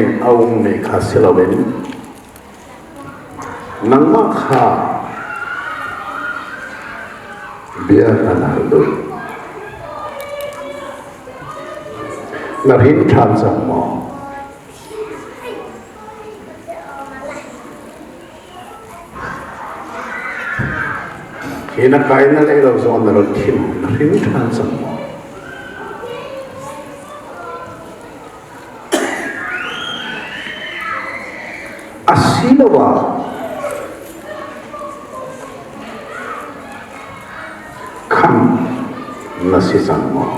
i a ummi kha si loin nangmah kha bia kan hal duh. Na hrin ṭhan cang maw? Hi na kai na lei lo zong na rak thim na hrin ṭhan cang maw? Asiloah khamh na si cang maw?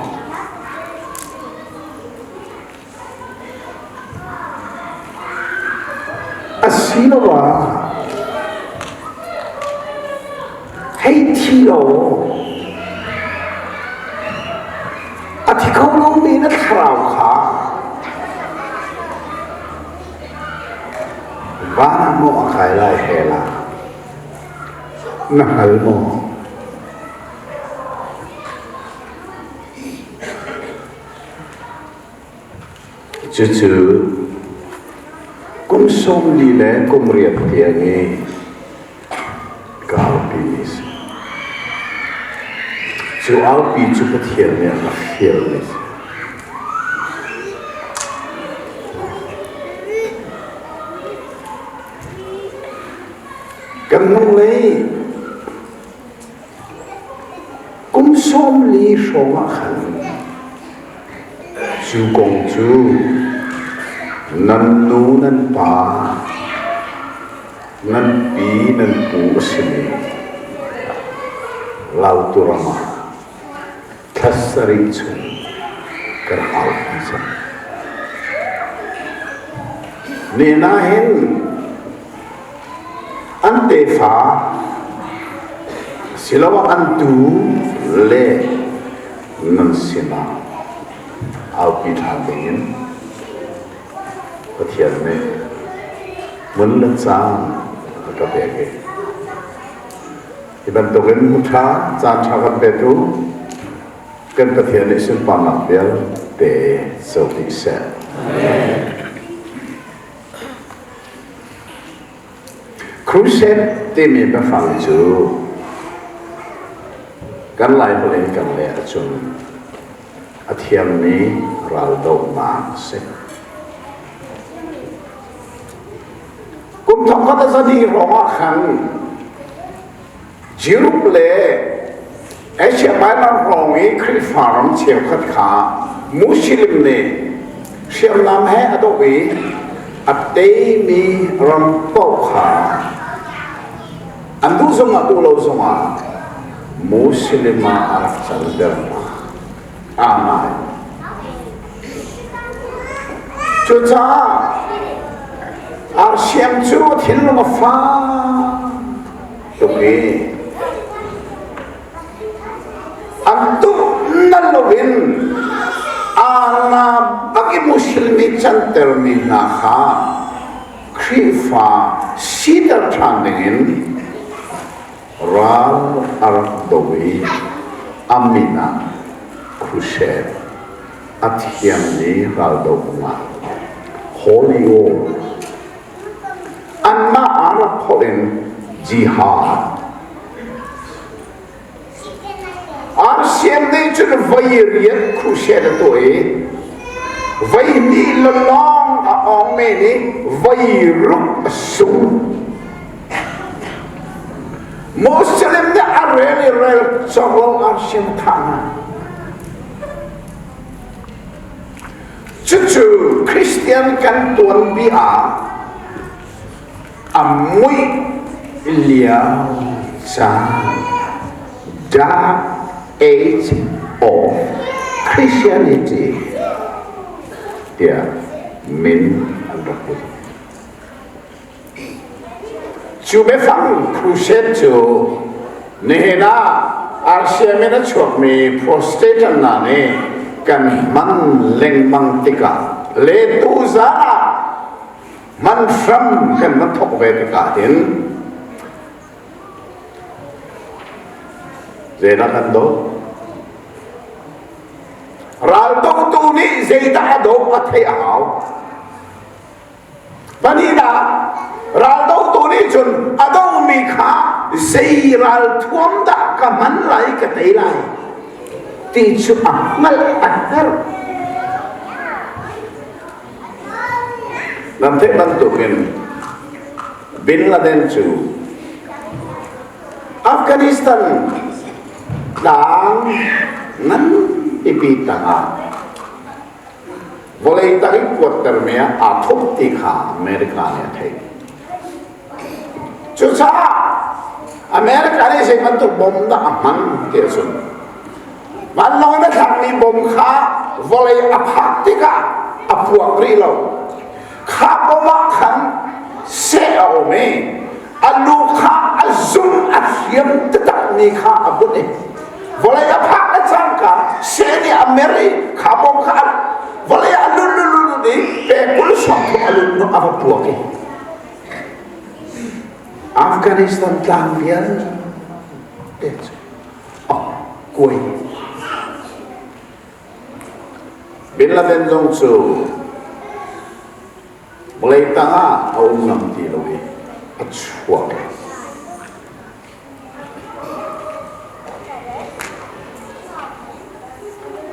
Asiloah hei thi law a thi kho lomi na thlarau kha van ah maw a kai lai hell ah na hngal maw? Cucu kum 40 le kum riat tiang i ka alpimi a si. Cu alpi cu Pathian nih a ka fialmi a si. Kan hnunglei Kum 40 hrawng ah khan cu kong cu nan nu nan pa nan pi nan pu a simi Lautu ram ah thla sarih chung ka rak aupi cang. Nihin ah hin An tefa asiloah an tuu le nan sinah aupi ṭhan dingin Pathian nih hmun le caan a ka pek i hi bantukin hmun ṭha caan ṭha kan petu kan Pathian nih sunparnak vialte co dih seh. Crusade timi biafang cu kan Laiholh in kan leh ahcun a thiammi raldohnak a si. Kum thongkhat a zali hrawng ah khan Europe le Asia Minor hrawng i Khrihfa ram cheukhat kha Muslim nih hriamnam he a doh i a teimi ram paoh kha an duh zongah duh lo zongah Muslim ah a rak canter hna. Amen. Cucaah RCM cu thinlung a fak tuk i an tuk nan loin ana bak i Muslim i cantermi hna kha Khrihfa siter ṭhan dingin ral a rak do i a min ah crusade a thiammi raldohnak Holy War anmah Arab holh in jihad RCM nih cun voi riat crusade a tuah i voi hnih lawng a awng men i voi ruk a sung. Muslim nih a rel i rel cawk lo RCM thah hna. Cucu Christian kan tuanbia ah a muih lio caan dark age of Christianity tiah min an rak put. Cu biafang crusade cu nihin ah RCM in a chuakmi Protestant hna nih kan hman lengmang tikah le tuzaan ah hman hram kan van thawk ve tikah hin zeidah kan doh? Raldohtu nih zeidah a doh a theih a hau. Zei ralthuam dah ka hman lai ka tei lai ti cu a hngalh a herh. Nan theih bantukin Bin Laden cu Afghanistan tlang ngan pipi tangah vawlei tang in kuattermi ah aa thawk ti kha America nih a theih. Cucaah America nih zei bantuk bom dah a hman ti ahcun vanlawng in a thlakmi bom kha vawlei a phak tikah a puak rih lo. Kha bom ah khan seh a um i a lu kha a zum a hliam taktakmi kha a bunh i vawlei a phak le cangka seh nih a mer i kha bom kha vawlei a lun lun lun i pe 20 sawmthum a lun a va puak i Afghanistan tlang vialte cu a kuai. Bin Laden zong cu vawlei tangah a um ngam ti lo i a chuak.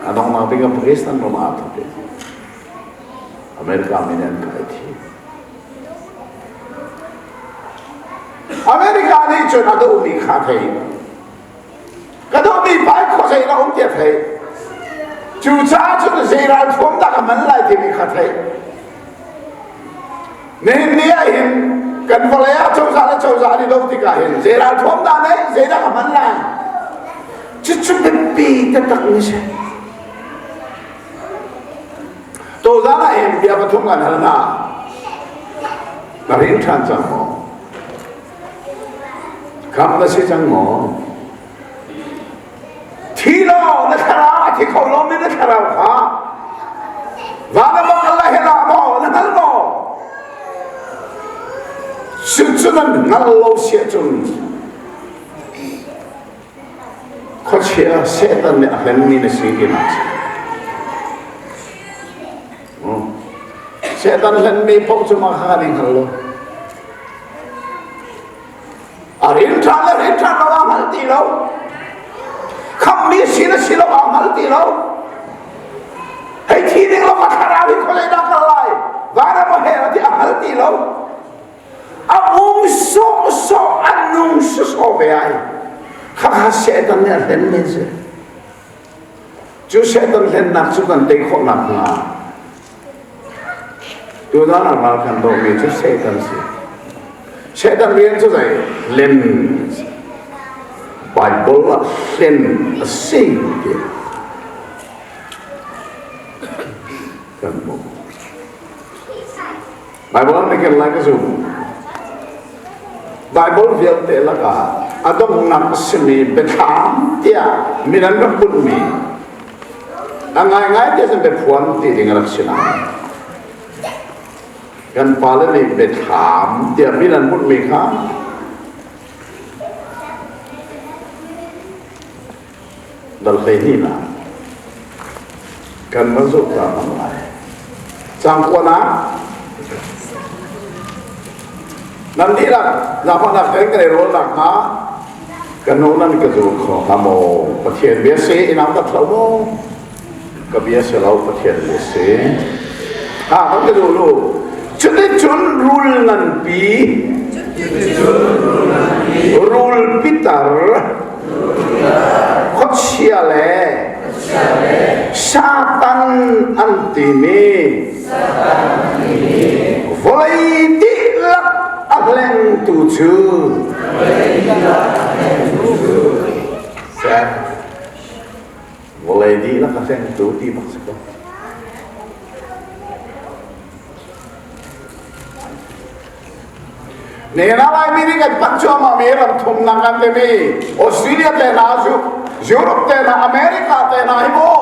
A donghnak bik ah Pakistan ram ah aa thawk i America mi nih an kai thi. America nih cun a duhmi kha a thei. Ka duhmi pa i khuazei na um ti a thei. Cucaah cun zei ralthuam dah ka hman lai timi kha thei. Nihin ni ah hin kan vawlei ah cozah le cozah an i do tikah hin zei ralthuam dah nei, zeidah ka hman lai? Cucu biapi taktak mi si. Tozan ah hin bia pathum kan hal hna. Na rin ṭhan cang maw? Kham na si cang maw? Thi law na thlarau a thi kho lomi na thlarau kha van ah maw Allah he lah maw na hngal maw? Cucu nan hngal lo si ahcun khuachia Satan nih a hlenmi na si tinak si. Satan hlenmi paoh cu mah kha kan i hngal lo. A rin ṭhan le rin ṭhan lo aa hngal ti lo. Khammi si le si lo aa hngal ti lo. Hei thi ding lo ka thlarau hi khuazei dah kal lai? Van ah maw hell ti a hngal ti lo. A um sawhsawh, a nung sawsawh ve ai. Khakha Satan nih a hlen men si. Cu Satan hlennak cu kan tei khawh nakhnga tuzaan ah ral kan dohmi cu Satan si. Satan rian cu zei? Hlen. Bible ah hlen a si ti kan hmuh. Bible na ken lai ka zum. Bible vialte lakah a donghnak a simi biathlam tiah min an rak bunhmi a ngaingai ti cun biaphuan ti ding a rak si nain kan pale nih biathlam tiah min an bunhmi kha dal 12 nak kan van zoh ta hmang lai. Cang kuanak nan dihlak zaangfahnak tein kan i rawlnak hnga ka nu nan ka zul kho hnga maw? Pathian bia si inang ka thlo maw? Ka bia si lo Pathian bia si. Ha kan ka zul u. Cuticun rul nganpi rul pitar khuachia le Satan an timi vawlei dihlak a hlengtu cu vawlei dihlak a hlengtu ti bak si ko. Nihin ah Laimi nih kan panh cuahmahmi ram thumnak kan timi Australia te hna cu Europe te hna America te hna hi mu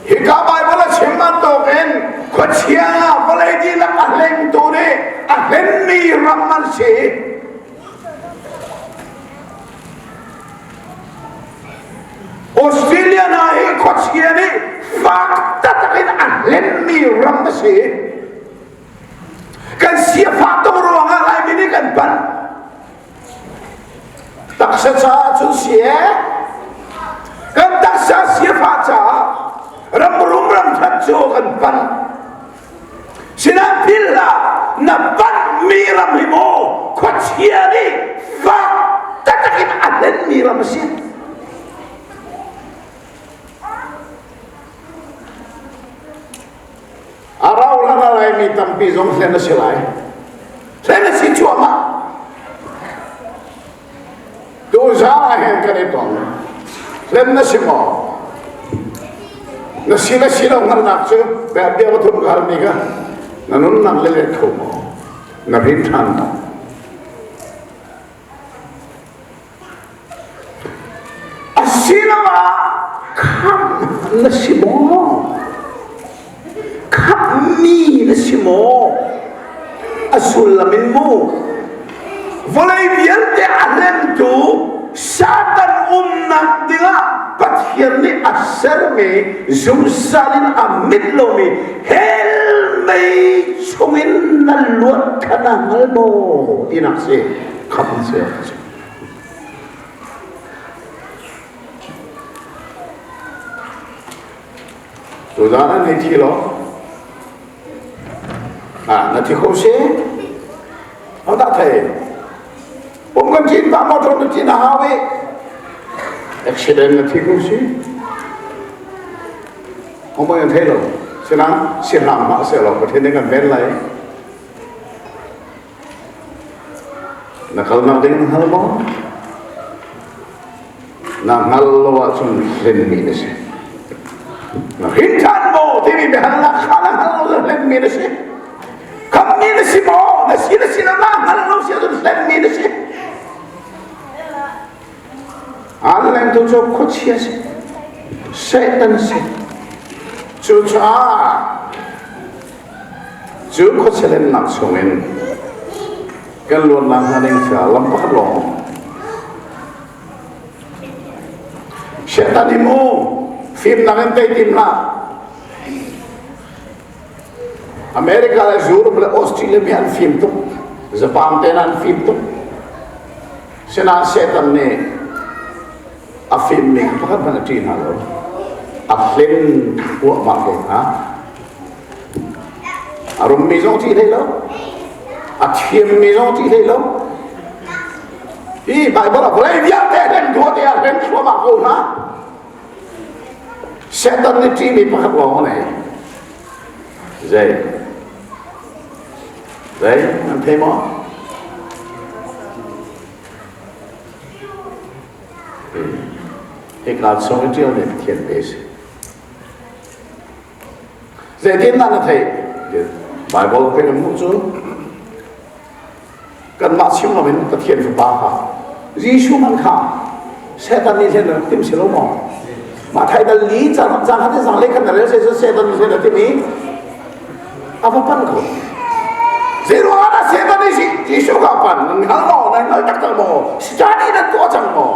hika Bible a chim bantukin khuachia vawlei dihlak a hlengtu nih a hlenmi ram an si. Australia hna hi khuachia nih fak taktak in a hlenmi ram a si. Kan siafah tuk ruangah Laimi nih kan panh. Taksa caah cun si ee. Kan taksa sifah caah ram rum ram that cu kan panh. Sinain philh hlah, na panhmi ram hi maw khuachia nih fak taktak in a hlenmi ram a si. A rau hlan a laimi tampi zong hlen a si lai. Hlen a si cuahmah. Tuzaan ah hin kan i tong. Hlen na si maw? Na si na si lo hngalhnak cu bia bia pathum ka halmi kha na nunnak le let kho maw? Na rin ṭhan maw? Asiloah khamh na si maw? Khamhmi na si maw? A sullam in mu vawlei vialte a hlentu Satan umnak dingah Pathian nih a sermi zungzal in a mit lomi hell mei chungin na luat kha na hngal maw tinak si khamh si. Tuzaan an hei thi lo. Ah, na thi kho si. Ho dah thei? Pum kan cin pa motor na cin a hau i accident na thi kho si. Ho mo yan thei lo. Sinan sihram ma se lo Pathian nih kan ven lai. Na kalnak ding na hngal maw? Na hngal lo ahcun hlenmi na si. Na hrin ṭhan maw timi biahalnak kha na hngal lo hlenmi na si. Khammi na si maw? Na si na si lo na hngal lo si ahcun hlenmi na si. An lengtu cu khuachia si. Satan si. Cucaah Cu khuachelennak chungin kan luatnak hnga ding caah lam pakhat lawng um. Satan hi mu fimnak in tei tim hlah. America le Europe le Australia mi an fim tuk. Japan te an fim tuk. Sinain Satan nih a fimmi pakhat hmanh a ṭih hna lo. A hlen uahmah ko hna. A rummi zong ṭih hlei lo. A thiammi zong ṭih hlei lo. Hi Baibal ah vawlei vialte hlen dua te ah hlen thluahmah ko hna. Satan nih ṭihmi pakhat lawng a nei. Zei? Zei? Nan thei maw? Hika chung i ṭialmi Pathian pe si. Zeitindah na theih? Bible pe na hmuh cu kanmah chim loin Pathian Fapa kha Jesuh hmanh kha Satan nih hin rak tim si lo maw? Mah thai dal li cang cang khat zang le khan na rel se Satan nih hin a tim i a va pan ko. Zeiruang ah Satan nih Jesuh kha pan nan hngal maw? Nan hngal taktak maw? Study nan tuah cang maw?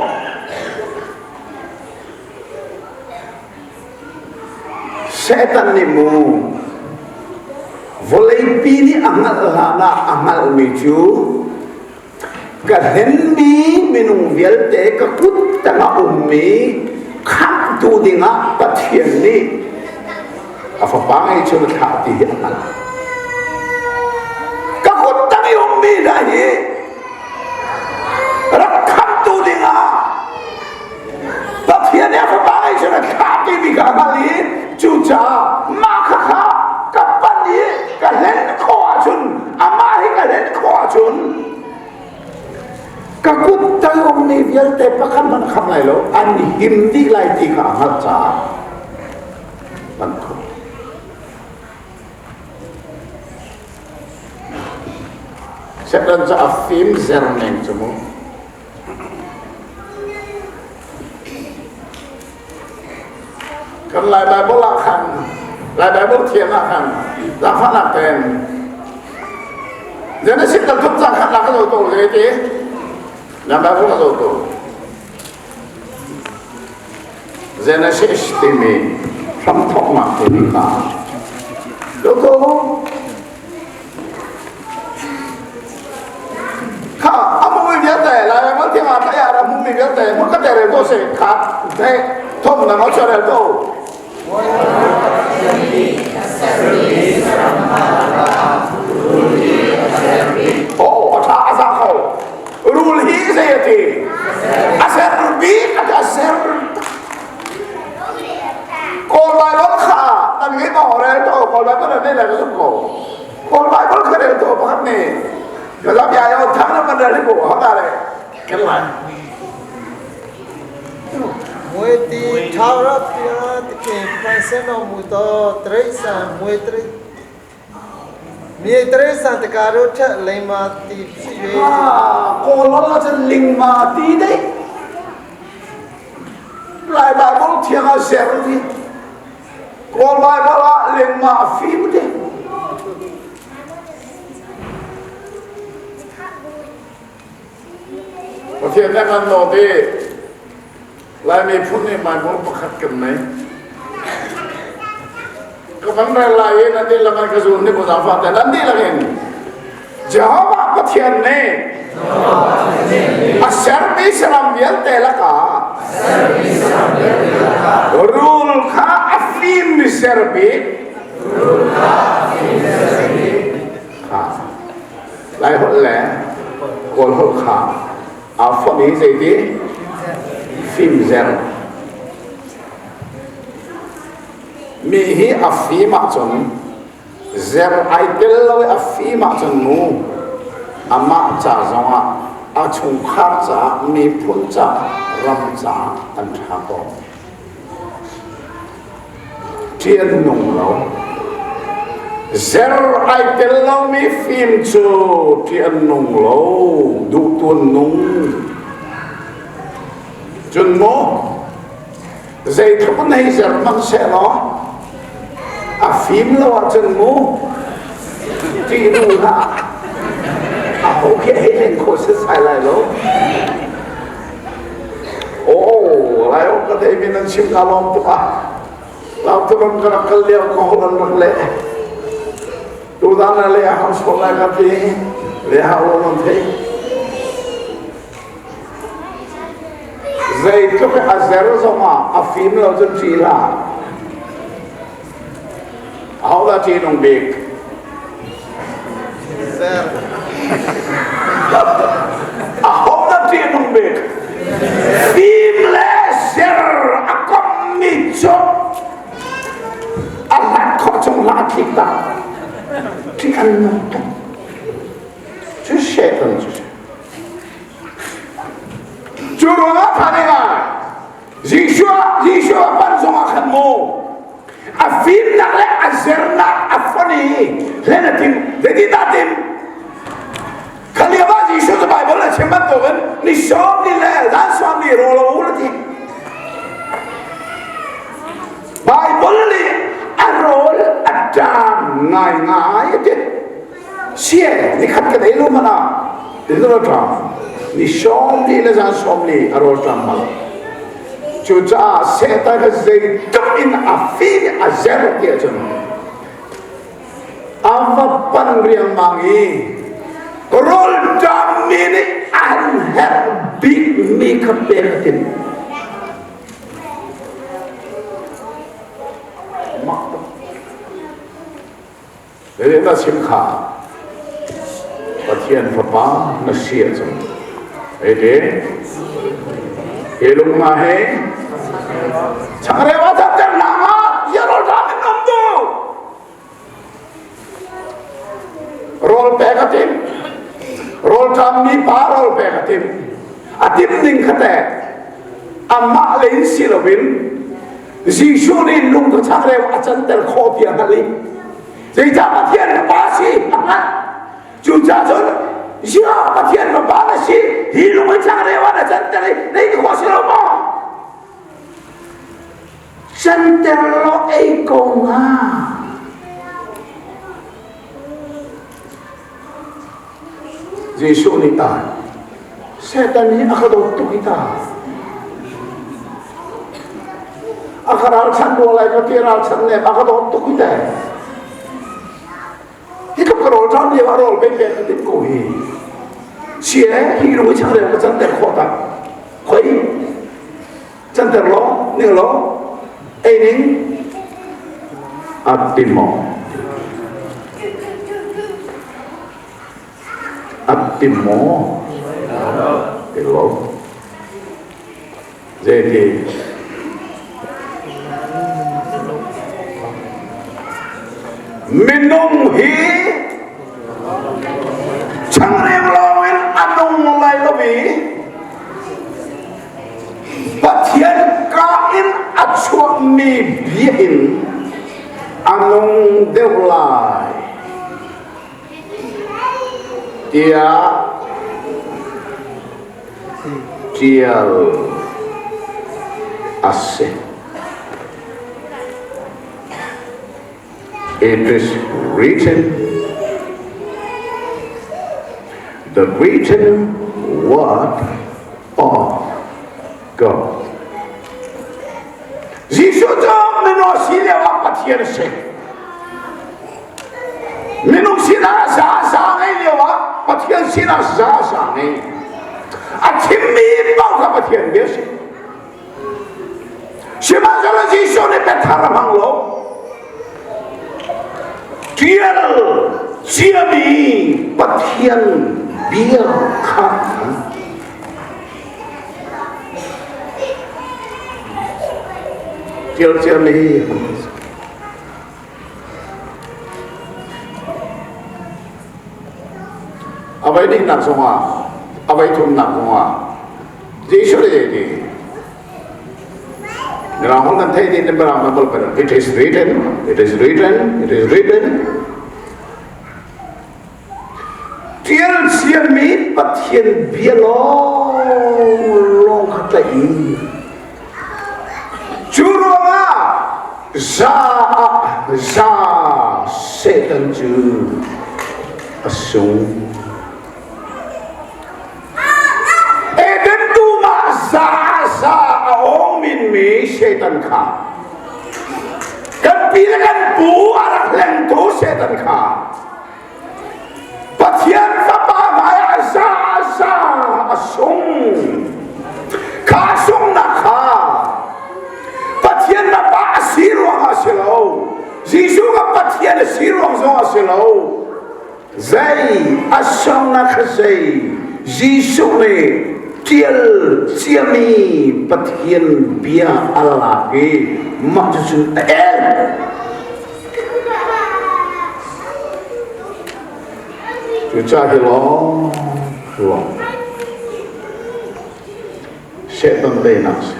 Satan nih mu vawleipi nih a hngalh hlan ah a hngalhmi cu ka hlenmi minung vialte ka kut tangah ummi khamhtu dingah Pathian nih a fapa ngeihchun a thlah ti hi a hngalh. Ka kut tang i ummi hna hi rak khamhtu dingah Pathian nih a fapa ngeihchun a thlah timi kha a hngalh i cucaah mah khakha ka pan i ka hlen khawh ahcun amah hi ka hlen khawh ahcun ka kut tang ummi vialte pakhat hmanh kham lai lo an him dih lai ti kha a hngalh caah an khawh. Satan cu a fim zer ning cu mu. Kan Lai Bible ah khan Lai Bible thiang ah khan zaangfahnak tein Genesis dal thum cang khat la ka zo to le ti na Bible ka zo to Genesis timi hramthawknak timi kha Loko Kha a mui vialte Lai Bible thiang ah thai ah ra hmumi. to se khat te thom na ngo chorel to. Oh, a tha a za kho. Rul hi zei a ti? A ser bik a ser. Kawl Bible kha nan ngei ma rel to Kawl Bible nan nei lai ka zumh ko. Kawl Bible kha rel to pakhat nih ka lam ya yo thang na man rel ko ha ka le kan lai. မွေတီထာဝရဘုရားသခင်ဖန်ဆင်းတော်မူသောတိရစ္ဆာန်မွေတိမြေတိရစ္ဆာန်တကာတို့ထက်လိမ္မာသည်ဖြစ်၍ 啊，过了那是零马地的，来白我听啊写的，过来我啦零马飞不的。Pathian nih kan dawt i Laimi phun nih Bible pakhat kan nei. Ka van rel lai i nan dihlak in ka zul ni ko zaangfah te nan dihlak in Jehovah Pathian nih a sermi saram vialte lakah rul kha a fimmi ser bik kha Lai holh le Kawl holh kha aa fonh i zeiti fimzer mi hi a fim ahcun zer ai tel lo i a fim ahcun mu amah ca zongah a chungkhar caah miphun caah ram caah an ṭha ko. Ṭih an nung lo. Zer ai tel lomi fim cu ṭih an nung lo, duh tu an nung. Cun maw zeitluk in hei zer hmanh sehlaw a fim lo ahcun mu ṭih nu hlah aho khi hei len khawh setsai lai lo. Oh, lai awk ka theimi nan chim ka lawm tuk ah. Lauturam ka rak kal lio ka holh an rak leh. Tutan ah le a hau sual lai ka ti. Le hau lo nan thei. Zeitluk a zer zong ah a fim lo cun ṭih hlah. Aho dah ṭihnung bik? Zer. Aho dah ṭihnung bik? Fim le zer a kommi cu a hlat khawh chung hlah thlik tak. Ṭih an nung tuk. Cu Satan cu. Cu ruangah tha ding ah Jesuh Jesuh a pan zongah khan mu a fimnak le a zernak a fon i hlen a tim zeitindah tim kha lio ah Jesuh cu Bible a chim bantukin ni sawm ni le zan sawm ni rawl a ul a ti Bible nih a rawl a ṭam ngaingai a ti sie ni khat kan ei lo hmanh ah rawl ṭam ni sawm ni le zan sawm ni a rawl ṭam bal cucaah Satan kha zeitluk in a fim a zer ti ahcun a va pan riangmang i rawl ṭam mi nih an herh bik mi kha pek a timh mak tuk Hihi na chim kha Pathian Fapa na si ahcun hiti hi lung hna hi changreu a thatter hna hnga tiah rawl ṭam in um du rawl pek a tim rawl ṭammi pa rawl pek a tim a tim ning kha teh amah lei si loin Jesuh nih lung ka changreu a canter khawh ti a hngalh i zeicah Pathian fapa si a hngalh cucaah cun ziah Pathian fapa na si hi lung hi changreu ah na canter i na in khawh si lo maw canter law ei ko hnga Jesuh nih ta Satan hi a ka dawt tuk hi ta a ka ralchanh rua lai ka ti ralchanh nem a ka dawt tuk hi te hi tluk ka rawl ṭam lio ah rawl pek pek ka timh ko hi sie hi lung i changreu ka canter khawh tak khoi. Canter law, ning law, ei ning, a ti maw? A ti maw? Ti lo. Zeiti? Minung hi changreu lawngin a nung lai lo i Pathian ka in a chuakmi bia in a nung deuh lai tiah ṭial a si. It is written, the written word of God. Jesuh cu minung si lio ah Pathian a si. Minung sinah za za ngei lio ah Pathian sinah za za ngei. A chimmi paoh kha Pathian bia si. Sihmanhsehlaw Jesuh nih biathar a hmang lo. Tial ciami Pathian bia kha tial ciami A voi dingnak zongah, a voi thumnak zongah Jesuh nih ti Mirang holh kan theih ding Mirang Bible kan it is written, it is written, it is written. Tial siami Pathian bia lawng lawng kha tlaih i Cu ruangah za ah za Satan cu a sung. Eden dum ah za za a ong minmi Satan kha kan pi le kan pu a rak hlengtu Satan kha Pathian Fapa hmaiah za za a sung. Kha sunghnak kha Pathian Fapa a si ruangah a si lo. Jesuh kha Pathian a si ruang zong a si lo. Zei a sunghnak kha zei Jesuh nih ṭial ciami Pathian bia a lak i mah cucu a el. Cucaah hi lawng ruang Satan teinak si.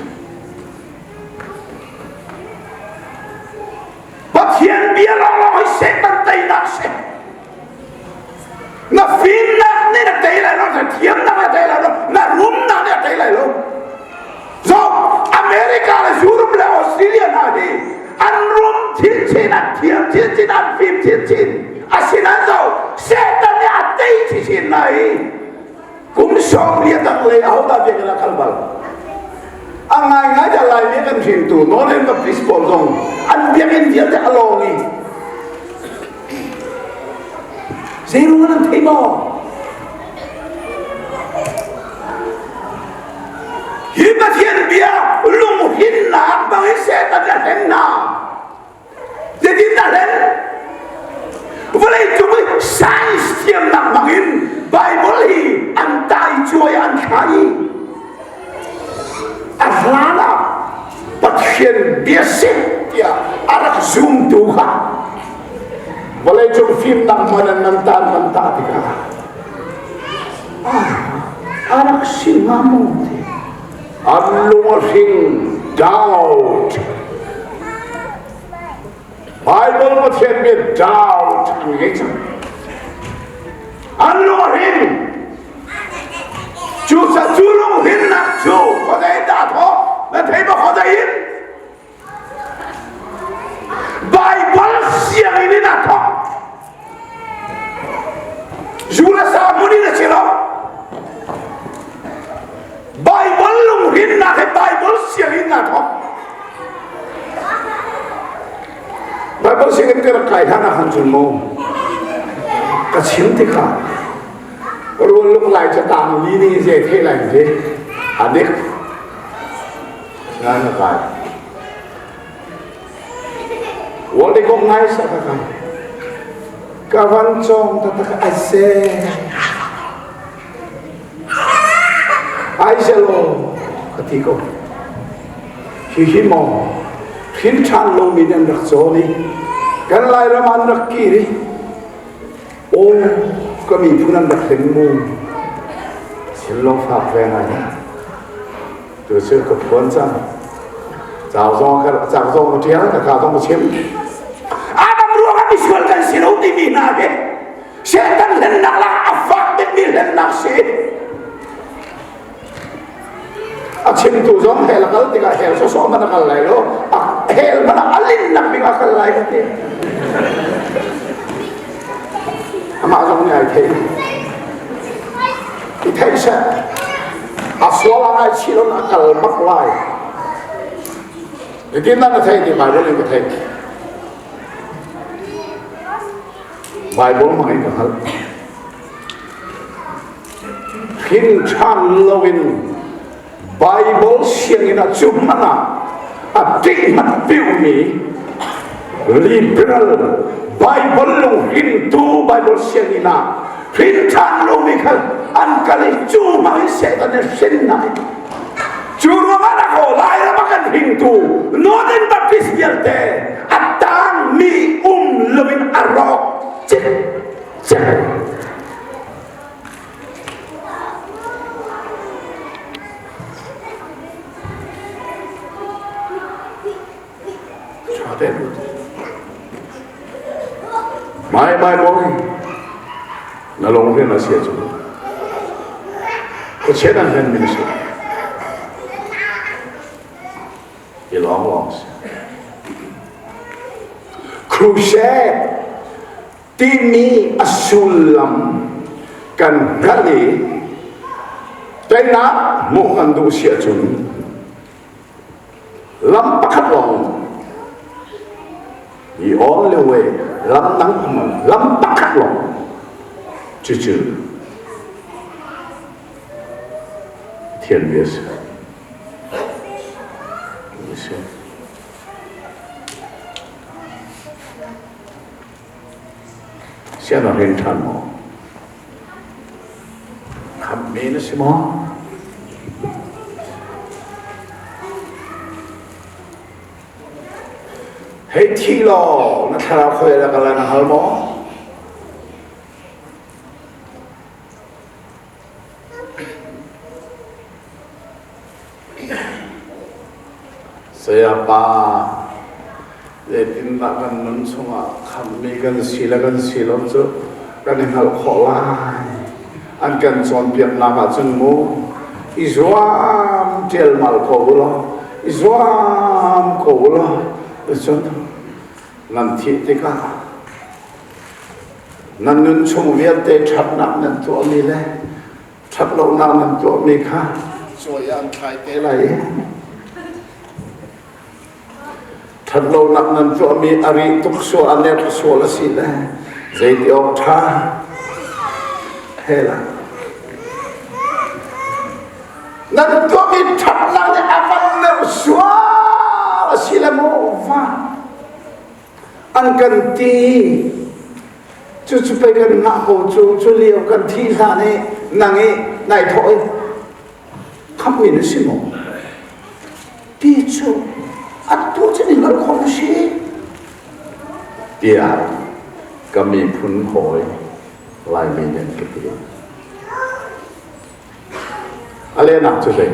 Pathian bia lawnglawng hi Satan teinak si. Na fimnak nih na tei lai lo, na thiamnak na tei lai lo, na rumnak nih a tei lai lo. Zo America le Europe le Australia hna hi an rum chinchin, an thiam chinchin, an fim chinchin. Asinain zo Satan nih a tei chinchin hna i kum 40 tak lei ahodah biakinn ah kal bal? A ngaingai dah Laimi kan hringtu Northern Baptist pawl zong an biakinn vialte a lawng i Zeiruang nan thei maw? Hi Pathian bia lunghinnak bangin Satan a hlen hna. Zeitin dah hlen? Vawlei cung i science thiamnak bangin Bible hi an tai cuai an thla i a hlan ah Pathian bia si tiah a rak zumtu kha vawleicung fimnak hman an nan tan nan tah tikah a rak si hnga maw ti an lung a hring doubt Bible Pathian bia doubt an ngei cang an lung a hring Cu cu lunghinnak cu khuazei dah thawk na thei maw khuazei in Bible sianginn in a thawk zu le sa hmun in a si lo Bible lunghinnak hi Bible sianginn a thawk Bible sianginn ka rak kai hlan ah khan cun mu ka chim tikah Rual lung lai ca tang li ning ze the lai te adik. Ngai na kai. Wali kong ngai sa ka kai. Ka van chong ta ta ai se. Ai se lo ka ti ko. Hi hi mo thin than lo mi nan rak chaw ni. Kan lai ram an rak kiri. Aw ka miphun an rak hlen mu. Thil fak ve ngai. Tu cu ka phuan cang. Cau zong ka cak zong ka ṭial ka ka zong ka chim. Adam ruang ah misual kan si lo timi hna hi Satan hlennak lah a fak bikmi hlennak si. A chimtu zong hell a kal tikah hell sawsawh man a kal lai lo. Hell man a linnak bik a kal lai ka ti. Amah zong nih ai thei. I theih seh. A sual a ngai chih lo a kal bak lai. Hitin na thei ti Bible in ka thei. Bible hmang in ka hngalh. Hrin ṭhan loin Bible sianginn ah cu hmanh ah a ṭih hmanh piumi liberal Bible lunghrintu Bible sianginn ah hrin ṭhan lomi kha an kal i cu hmang in Satan nih hrin hna cu ruangah na ko Lairam a kan hringtu Northern Baptist vialte a tangmi um loin a rawk cik cek. Mai mai bong na long rian a sia cu khuachiat an hlen mi si i lawng lawng si crusade timi a sullam kan hngalh i teinak hmuh kan duh si ahcun lam pakhat lawng the only way lam dang lam pakhat lawng cucu Pathian bia si. Sian a rin ṭhan maw? Khamhmi na si maw? Hei thi law na thlarau khoi la kala na hal maw? Sayapa, zeitindah kan nun chungah khamhmi kan si le kan si lo cu kan i hngalh khawh lai. An kan cawnpiaknak ahcun mu i zuam ṭialmal ko u law, i zuam ko u law, cun nan thih tikah nan nun chung vialte ṭhatnak nan tuahmi le ṭhatlonak nan tuahmi kha cawi an thlai te lai i ṭhatlonak nan tuahmi a rih tuk sual a nek sual a si le zeiti awk ṭha he la nan tuahmi ṭhatnak nih a van ner sual a si le maw va an kan ti Cucu pei kan ngah ko cu cu lio kan thi hlan i nang i nai thawh i khammi na si maw? Ti cu atu cu ni hngalh khawh na si tiah ka miphun hawi Laimi nih an ka ti. A lehnak cu zei?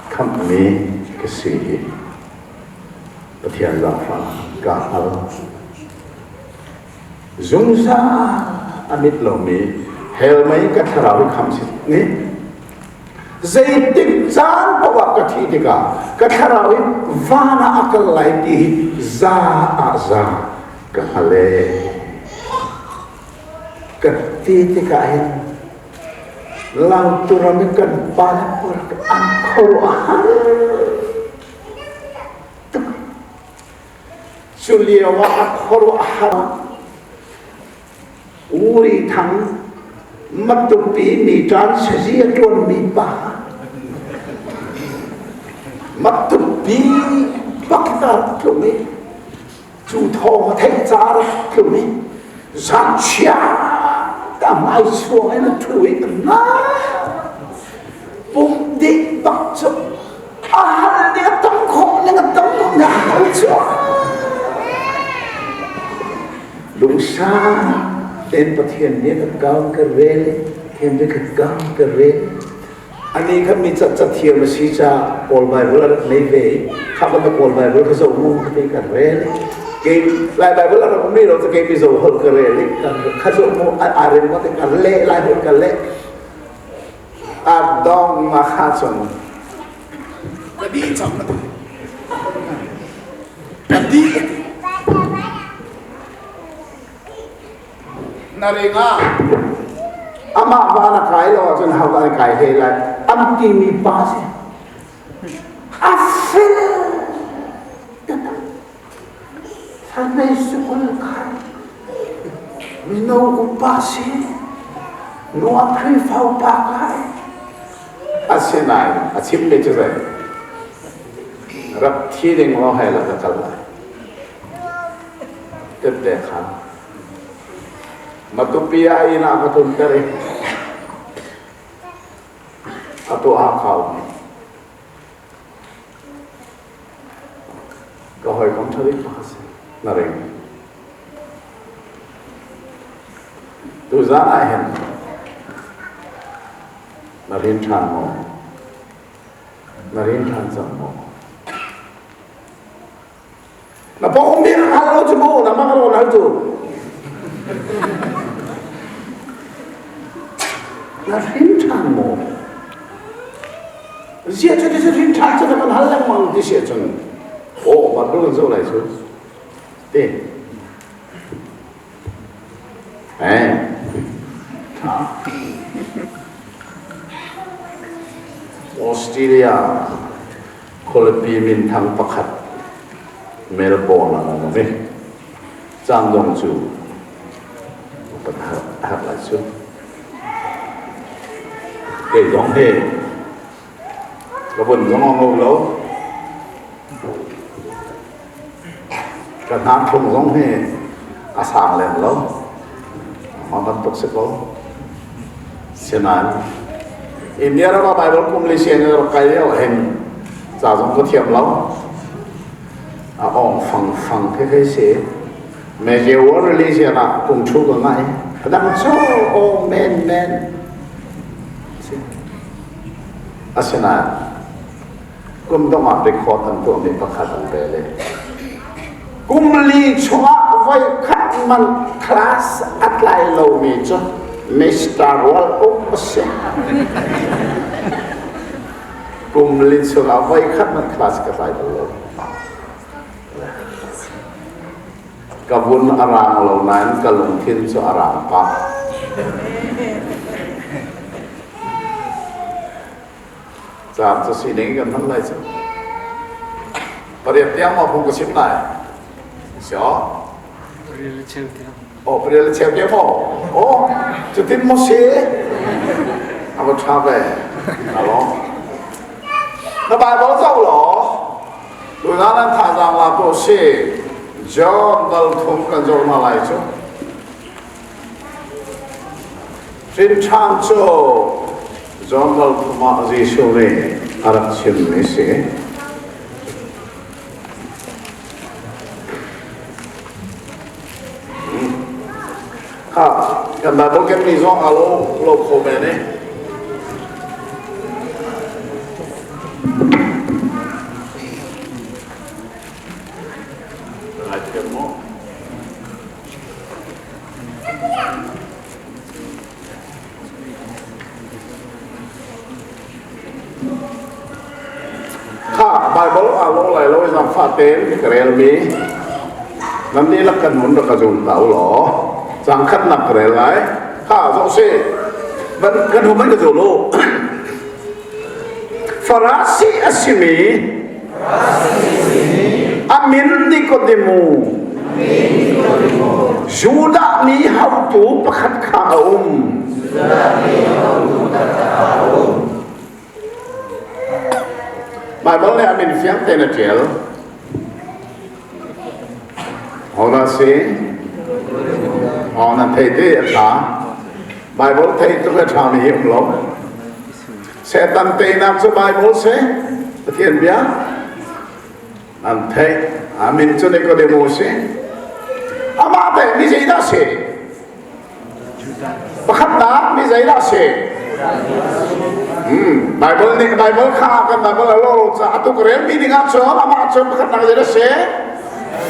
Khamhmi ka si hi Pathian zaangfah kaa hngal. Zungzal a mit lomi hell mei ka thlarau i khamh si nih zeitik caan paoh ah ka thih tikah ka thlarau i van ah a kal lai ti hi za ah za ka hngal ee. Ka ti tikah hin Lauturam i kan pa le pawl an khuaruah a har tuk. Cu lio ah a khuaruah a har. Uri Thang Matupi mi ṭan sazi a ṭuanmi pa. Matupi pakta tlung i cu thawng a theih ca rak tlung i zanchia ta hmai suang in a ṭhu i na pum dih bak cu a hal nih a tam khawh ning a tam khawh ning a hal cu lungsa tein Pathian nih ka kau ka rel Pathian nih ka kau ka rel Ani kha mi cathiam a si caah Kawl Baibal a rak nei ve i kha bantuk Kawl Baibal ka zoh mu ka ti kan rel kei Lai Baibal a rak um rih lo cu kei Mizo holh ka rel i kha zoh mu aa rem maw ti ka leh Lai holh ka leh a dong ma kha cun ka dih cang na ti ka dih Na ring ah amah van a kai lo ahcun ho dah an kai hlei lai an timi pa si a fel Sunday school kai mino upa si nua Khrihfa upa kai asinain a chimmi cu zei rak thi ding law hei la ka kal lai tette kha Matupi ah inn ah ka tlunter i atu ah kau ka hawikom ṭha bik pakhat si na ring tuzaan ah hin na rin ṭhan maw na rin ṭhan cang maw Na pawng mi hal lo cu mu na mang rawn hal cu. Na hrin ṭhan maw? Zia cu ti hrin ṭhan cu na kan hal lengmang ti si ahcun aw Bible kan zoh lai cu. Ti. Eh. Ṭha. Australia Khualipi minthang pakhat Melbourne ah an um i Cangdong cu upat a herh lai cu. Kei zong hi ka vun zong a ngo lo. Ka hnarthlung zong hi a sang lem lo. Mah bantuk si ko. Sinain India ram ah Bible kum li sianginn rak kai lio hin ca zong ka thiam lo. A ong fang fang khi khi si. Major World Religion ah kum thu ka ngai. A dang cu oh men men. Asinain kum dong ah record an tuahmi pakhat an rel i kum li chungah voi khat man class a tlai lomi cu Mr. Rual Uk a si. Kum li chungah voi khat man class ka tlai bal lo. Ka vun a rang lo nain ka lungthin cu a rang pah. Caan cu sining kan hman lai cu. Pariat tiang maw phung ka chim lai? Si aw? Pariat le cheu tiang. Oh, pariat le cheu tiang maw? Oh, cutin maw si? A va ṭha ve. Alo. Na Bible zoh law, tuzaan an thazaang la ko si. John dal thum kan zoh hna lai cu. Ṭinṭhan cu John dal thum ah Jesuh nih a rak chimmi a si. Kha kan Bible kenmi zong aa lo lo kho men i. Ngai thiam maw? Kha Baibal aa lo lai lo i zaangfah tein ka relmi nan dihlak kan hun rak ka zum hna u law caang khatnak ka rel lai. Kha zoh sih. Van kan hum an ka zul u. Farasi a simi a min Nikodemu Judah mi haotu pakhat kha a um. Bible nih a min fiang tein a ṭial. Hodah si? Oh, nan thei te a ṭha. Bible thei tluk a ṭhami hi um lo. Satan teinak cu Bible si. Pathian bia. An theih. A min cu Nicodemus si. Amah teh mi zeidah si? Pakhatnak mi zeidah si? Bible nih Bible kha kan Bible a lo ca atu ka rel mi ding ah cun amah cun pakhatnak zeidah si?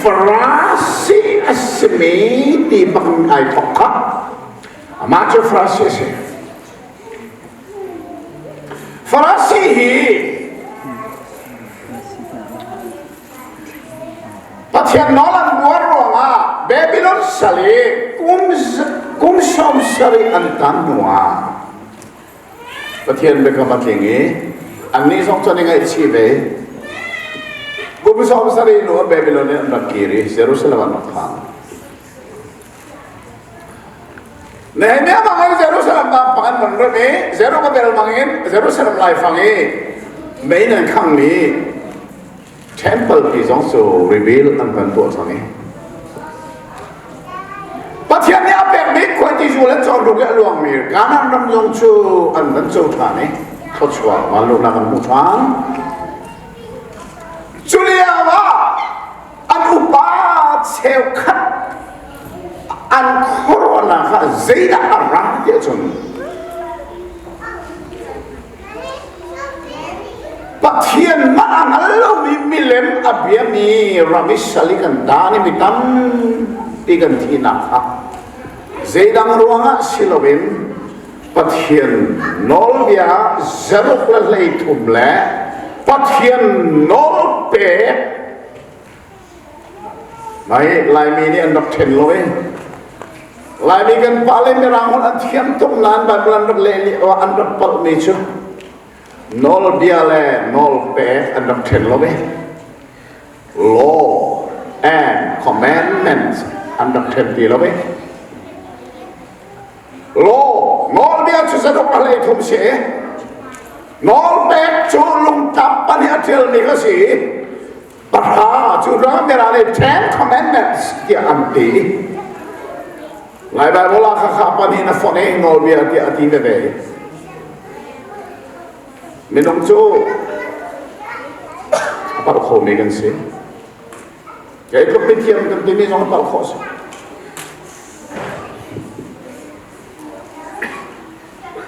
Farasi a simi ti bak ai thok kha. Amah cu Farasi a si. Farasi hi Pathian nawl an buar ruangah Babylon sal i kum 70 an tan hnuah Pathian biakam a tling i annih zong cu an i ngaihchih ve. Kum 70 hnu ah Babylon in an rak kir i Jerusalem an rak phan. Nehemiah bangin Jerusalem dam pang an man rem i Zerubbabel bangin Jerusalem laifang i mei nan khangmi temple pi zong cu reveal an kan tuah cang i Pathian nih a pekmi khuaiti zu le cawhnuk i a luangmi Kanaan ram zong cu an van co ṭhan i thluachuah vanlawknak an hmu ṭhan. Cu lio ah an upa cheukhat an khuaruahnak ah zeidah a ra ti ahcun Pathian mah a hngal lomi milem a biami ram i sal i kan taan i mi tampi kan thihnak kha zeidang ruangah si loin Pathian nawlbia zaruk le 13 le Pathian nawl pek Mai Laimi nih an rak ṭhen lo i Laimi kan pale Mirang holh an thiam tuk nain Bible an rak leh lio ah an rak palhmi cu nawlbia le nawlpek an rak ṭhen lo i law and commandments an rak ṭhen ti lo i Law nawlbia cu zadok a 13 si. Nawlpek cu lungtap pahnih a ṭialmi kha si. Pahra cu rang bera nih Ten Commandments tiah an ti. Lai Bible ah khakha pahnih na fonh i nawlbia tiah a ti veve. Minung cu a palh khomi kan si. Kei tluk mithiam kan timi zong a palh khawh si.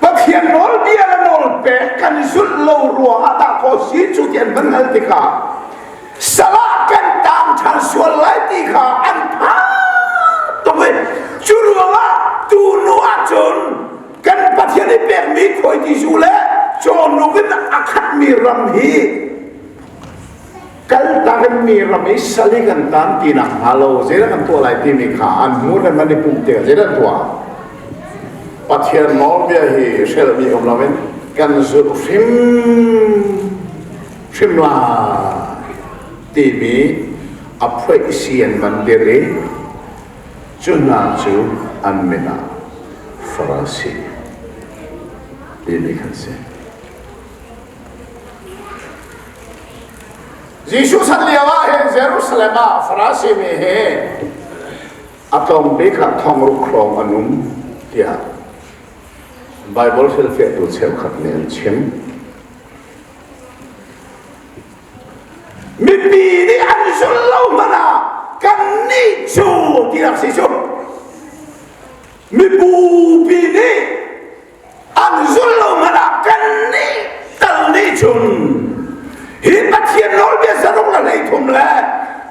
Pathian nawlbia le nawlpek kan zulh lo ruangah dah kaw si cu ti an van hal tikah salah kan tang ṭhan sual lai ti kha an phan tuk i cu ruangah tu nu ahcun kan Pathian i pekmi khuaiti zu le cawhnuk in a khatmi ram hi kaltak mi ram i sal i kan tan ti nak hnga lo zeidah kan tuah lai timi kha an hmur kan van i pumh tikah zeidah an tuah Pathian nawlbia hi hrelhmi um loin kan zulh hrim hrim lai timi a phuaih si an van dir i cu hna cu an min ah Farasi timi kan si. Jesuh chan lio ah hin Jerusalem ah Farasi mi hi a tlawm bik ah 6,000 hrawng an um tiah Bible hrilhfiahtu cheukhat nih an chim. Mipi nih an zulh lo hmanh ah kannih cu tinak si cu mibupi nih an zulh lo hmanh ah kannih tal nih cun hi Pathian nawlbia 613 le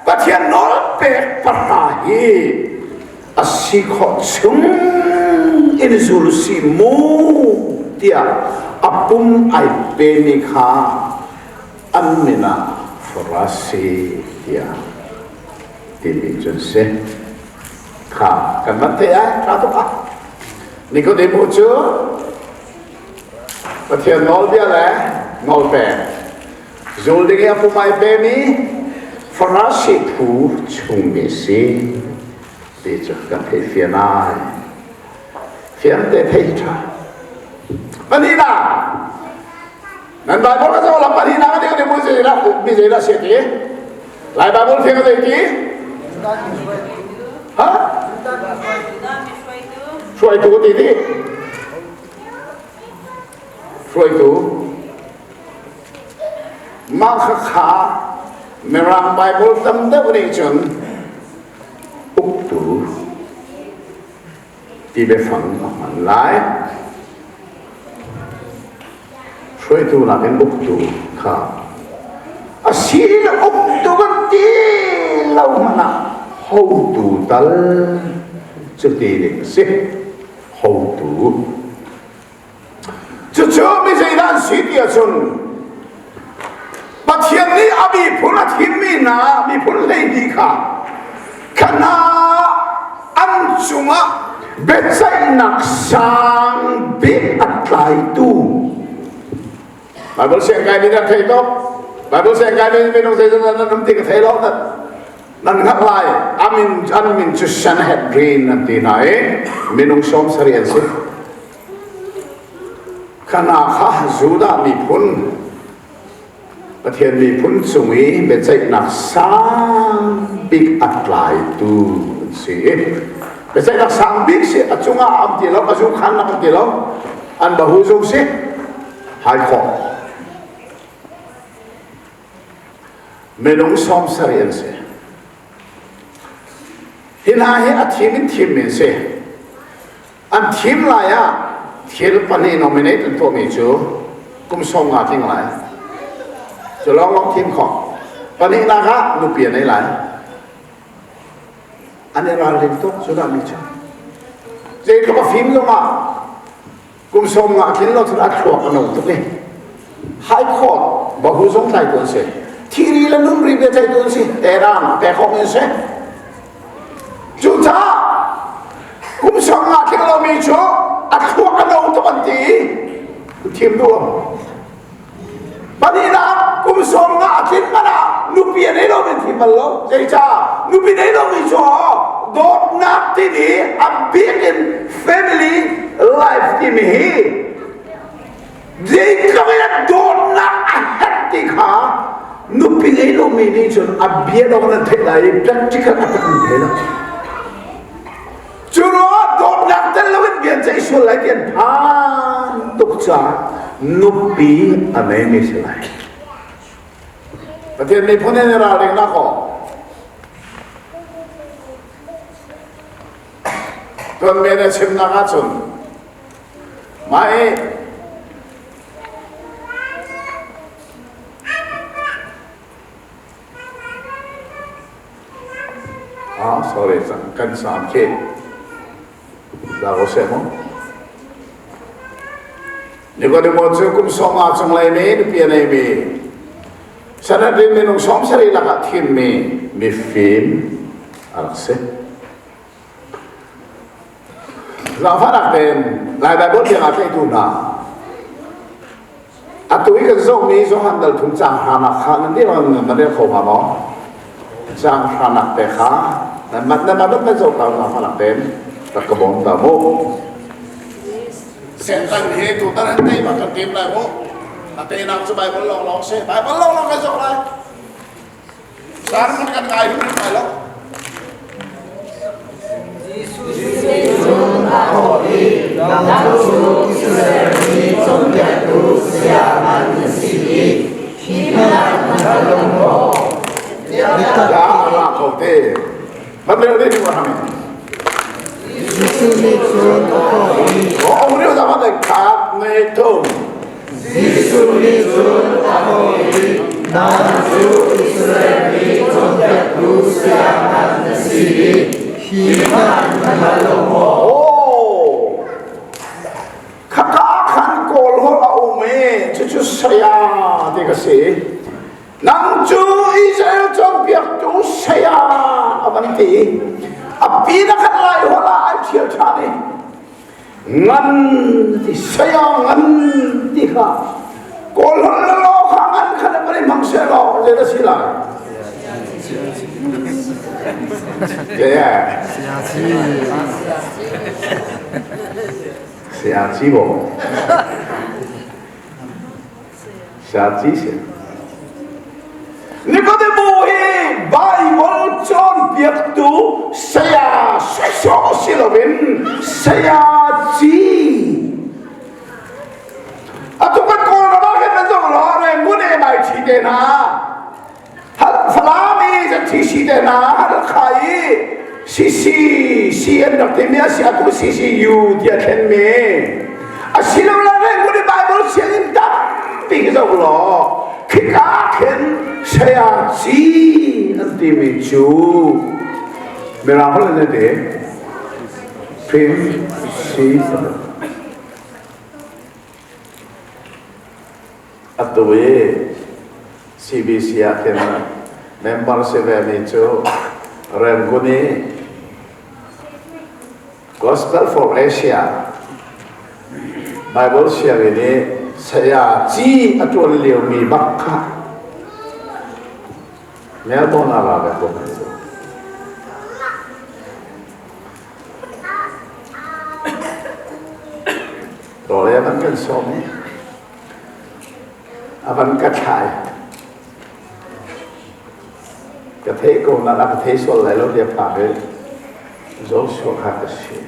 Pathian nawl pek pahra hi a si khawh chung in zul si mu tiah a pum ai pemi kha an min ah Farasi tiah timi cun si kha kan van theih ai tha tuk ah Nikodemu cu Pathian nawlbia le nawlpek zul ding i a pum ai pemi Farasi phu chungmi si ti cu kan theih fian ai. Fiang te theih ṭha. Pahnihnak. Nan Bible ka zoh lam pahnih nak a ding mi zeidah mi zeidah si ti? Lai Bible thiang a zei ti? Ha? Hruaitu ti ti. Hruaitu. Mah khakha Mirang Bible tam deuh nih cun uktu ti biafang a hman lai. Hruaitu nakin uktu kha a si uktu kan ti lo hmanh ah hotu tal cu ti ding a si. Hotu. Cucu mi zeidah an si ti ahcun Pathian nih a miphun a thimmi hna miphun 12 kha kha hna an cungah biaceihnak sang bik a tlaitu Bible siang kai mi nan thei tuk Bible siang kai mi minung zeizat nan um ti ka thei lo nan hngalh lai amin an min cu Sanhedrin an ti hna i minung 70 an si Kana kha Judah miphun Pathian miphun cung i biaceihnak sang bik a tlaitu an si. Biaceihnak sang bik si a cungah a um ti lo, a zukhan a um ti lo, an bahu zung si, hai khawh. Minung 70 an si. Hi hna hi a thim in thimmi an si. An thim lai ah thil pahnih nominate an tuahmi cu kum 50 tling lai. Cu lawnglawng thim khawh. Pahnihnak ah nupi a nei lai. An i ralring tuk cu dah mi cu. Zeitluk a fim zongah kum 50 tlin lo cun a thluak a no tuk i high court bahu zong tlaitu an si. Thiri le nunri bia tlaitu an si. Tehran pek awk in si. Cucaah kum 50 tling lomi cu a thluak a no tuk an ti i thim duh lo. Pahnihnak kum 50 a tlin hmanh ah nupi a nei lomi thim bal lo. Zeicah nupi nei lomi cu dawtnak timi a bik in family life timi hi zeitluk in dawtnak a herh ti kha nupi ngei lomi nih cun a bia dong nan theih lai i practical a tak nan thei lo. Cu ruangah dawtnak tel loin bia ceih sual lai ti an phan tuk caah nupi a neimi si lai. Pathian miphun in ralring nak aw. Tuan men a chimnak ahcun mah i Ah, sorry, kan sam khi. Da ko se mo. Nikodemo cu kum 50 cunglei mi nupi a neimi Sanhedrin minung 70 lakah thimmi mifim a rak si. Zaangfahnak tein Lai Baibal tiang aa tlaihtu hna atu i kan zohmi Johan dal thum caang hranak kha nan dir nan rel kho hnga maw? Caang hranak te kha nan mat nan mat nan zoh ta zaangfahnak tein rak ka bawm ta mu. Satan he tutan an tei bak kan tim lai mu. A teinak cu Baibal lawnglawng si. Baibal lawnglawng kan zoh lai. Sermon kan ngai hrim lai lo. Jesuh a thawh i, Nang cu Israel mi cawnpiaktu saya ngan na si i hi hna na hngal lo maw? Ya Allah ko te. Ban rel ding wa hami. Jesuh nih cun a thawh i, O ong riu da ma khat nei thum. Jesuh nih cun a thawh i, Nang cu Israel mi cawnpiaktu saya ngan na si i hi hmanh na hngal lo maw? Oh, khaka khan kawl holh a um i cucu saya ti ka si. Nang cu Israel cawnpiaktu saya a van ti. A pi na khat lai holh ah ai ṭhial ṭhan i Ngan ti saya ngan ti kha kawl holh le law kha ngan kha le pari hmang seh law zei dah si lai Yeah. Saya ci bo. Saci si. Nikodemu hi Bible cawnpiaktu saya sawsawh si loin saya ci. Atu kan Kawlram ah khin nan zoh law Rangoon MIT te hna, Falam i ZTC te hna, Halkha i CC CN rak timi a si atu CCU tiah thlenmi. Asilole Rangoon i Bible sianginn tampi khi zoh law khika khin saya ci an timi cu Mirang holh in an ti principal. Atu i CBC ah khin member si vemi cu Rangoon i Gospel for Asia Bible sianginn i saya ci a ṭuan liomi bak kha Melbourne ah ra ve ko cu. Rawl ei a van kan sawm i a van ka thlai. Ka theih ko nain a ka thei sual lai lo tiah phak i Joshua kha ka si.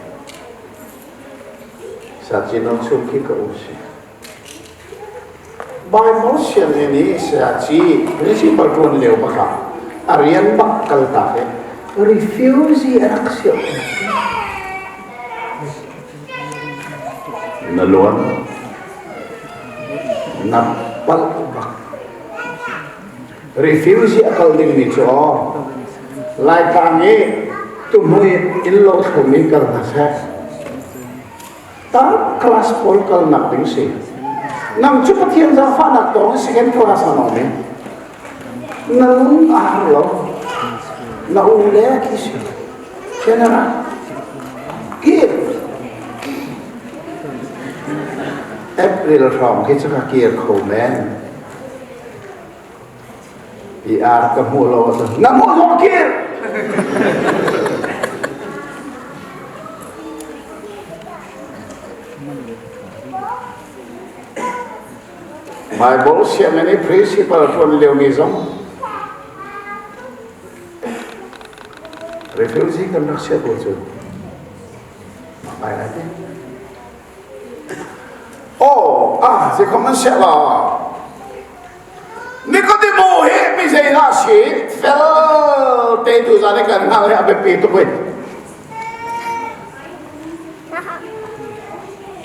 Sacinon chung khi ka um si. Bible sianginn i sayaci principal ṭuan lio bak ah a rian bak kaltak i refugee a rak si. Na luan na palh bak. Refugee a kal dingmi cu aw Laitlang i tuhmui innlo thlumi kal hna seh. Third class pawl kalnak ding si. Nang cu Pathian zaangfahnak tawng second class an um i na lung a har lo. Na u le khi si. General. Kir. April hrawng khi cu ka kir kho men. PR ka hmuh lo ahcun na hmuh zong kir. Bible sianginn i principal ṭuan liomi zong refugee kan rak sia ko cu lai lai te. Oh, ah, zeikhom an siah la. Nikodemo hi mi zeidah si fel te tu zan i kan hngal hi a biapi tuk i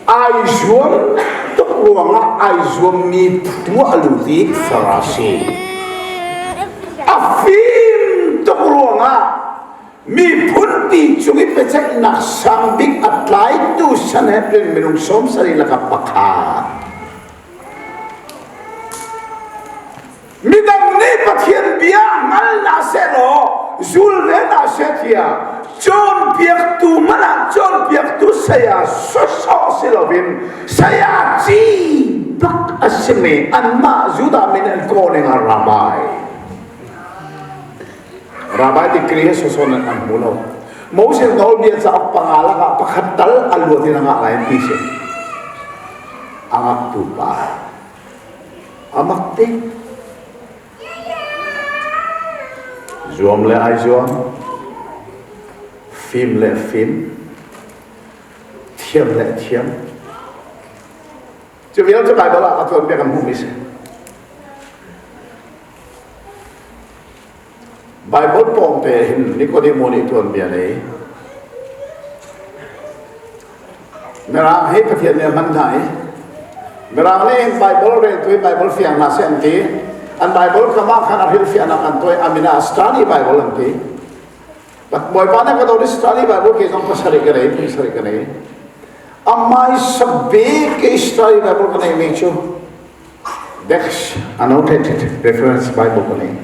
ai zuam tuk ruangah ai zuammi phu a lut i Farasi a fim tuk ruangah miphunpi cung i biaceihnak sang bik a tlaitu Sanhedrin minung 70 lakah pakhat. Midang nih Pathian bia hngal hna sehlaw zul ve hna seh tiah cawnpiaktu hmanh ah cawnpiaktu saya sawsawh si loin saya ci bak a simi anmah Judah min an kawh ning ah rabbi. Rabbi degree he soson an hmu lo. Moses nawlbia cauk panga lakah pakhat tal a luat in a ngah lai ti si. A ngaktu pa. A mak te. Zuam le ai zuam. Fim le fim. Thiam le thiam. Cu vial cu Bible ah a cawnpiak kan hmuhmi si. Baibal pawngte hin Nikodemo nih tuanbia nei. Mirang hi Pathian nih a hman hna i Mirang nih hin Baibal reltu i Baibal fiang hna seh an ti. An Baibal kam ah khan a hrilhfiahnak an tuah i a min ah Study Bible an ti. Bawipa nih ka dawt i Study Bible ke zong pasarih ka nei, pasarih ka nei. Amai sabik i Study Bible ka neimi cu Dex annotated reference Bible ka nei.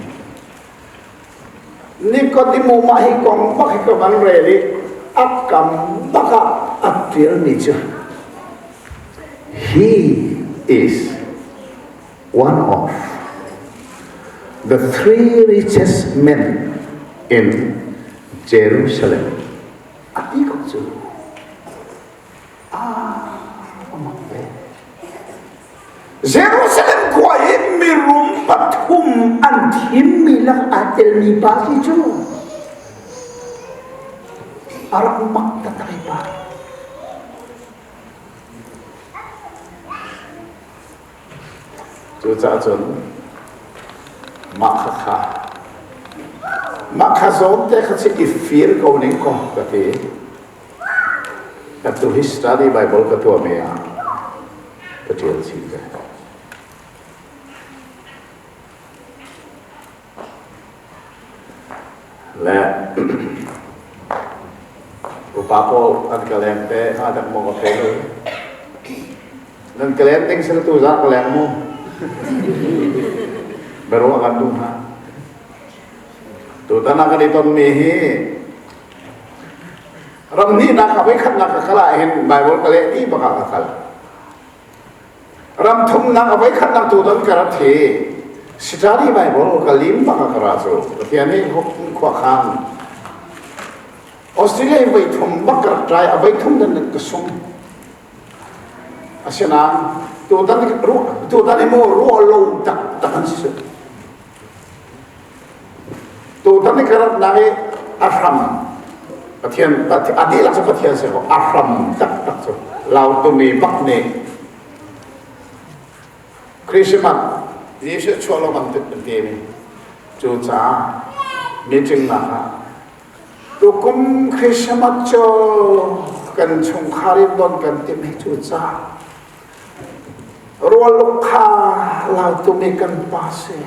Nikodimo mah hi kong bak hi ka van rel i a kam bak ah a ṭialmi cu He is one of the three richest men in Jerusalem. A ti ko cu. Ah, a mak ve. Jerusalem khua i telmi pa si cu a rak mak taktak i pa. Cucaah cun mah khakha mah kha zawn te kha cu i fir ko ning kaw ka ti. Ka tu hi study Bible ka tuahmi ah ka ṭial chih ve. Le upa pawl an ka leng te hnga dak maw ka pe lo. Nan ka leng ding sila tu zah ka leng mu. Biaruah kan duh hna. Tutan ah kan i tonmi hi ram hnihnak a voikhatnak ka kal ah hin Bible ka leh dih bak ah ka kal. Ram thumnak a voikhatnak tutan ka rat hi Sitali Bible ka lim bak ah ka ra cu. Pathian nih khua khan Australia hi voi thum bak ka rak trai a voi thum dan ka sung. Asinain tutan tutan hi maw ruah lo tak tak an si. Tutan i ka ratnak i a hram Pathian a dihlak cu Pathian si ko a hram taktak cu Lautumi bak nih Christmas Jesuh chuah lo bang an ti mi cucaah meeting nak ah tukum Christmas cu kan chungkhar in don kan timh hi cucaah Rualuk kha Lautumi kan pa si.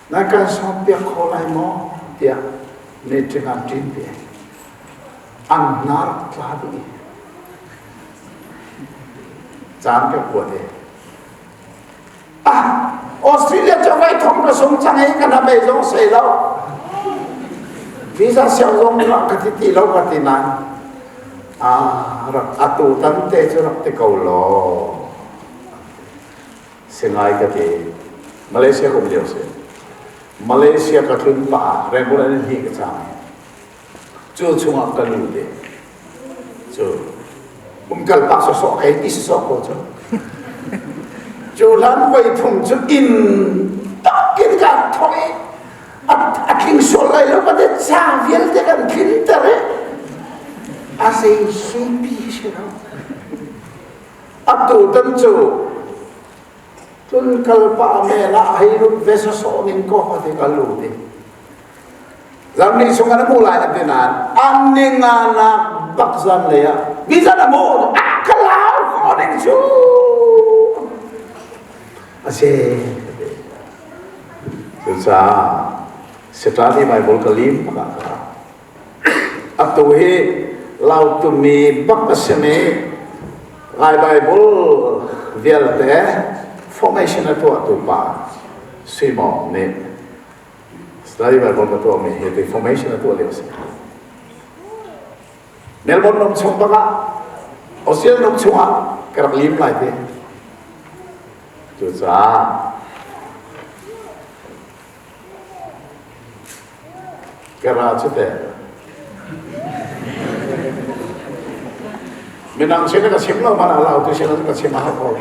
Na kan sawmpiak kho lai maw? tiah meeting ah ṭin ve. An hnar tla dih. Caan ka kuat e. Ah, Australia cu vai thong ka sung cang i ka hnamei zong sei lo. Visa siang zong rak ka ti ti lo ka ti nain ah rak atu tan te cu rak ti ko law. Singai ka ti. Malaysia kum lio si. Malaysia ka tlun pa ah Rangoon an hi ka cang. Cu chungah ka lu te. Cu umkal pak sawsawh kai ti sawsawh ko cu. Cu hlan voi thum cu inn takin ka thong i a tling sual lai lo ka te ca vialte kan tlinter i a zei sipi si lo. Atu tan cu tlun kal pa mel ah hei lut ve sawsawh ning ko ka ti ka lu ti. Zamni chung an mu lai an ti nain an ni nga nak bak zan lei ah bizan a mu a ka lau ko ding cu a si. Cucaah Sitani Bible ka lim bak ah ka atu hi Lautumi bak a simi Lai Bible vialte formation a tuahtu pa Simon nih Study Bible ka tuahmi hi reformation a tuah lio a si. Melbourne ram chung bak ah Australia ram chung ah ka rak lim lai te. Cucaah ka ra cu te. Minang sin ka chim lo man a lau tu sin ka chim a hau ko.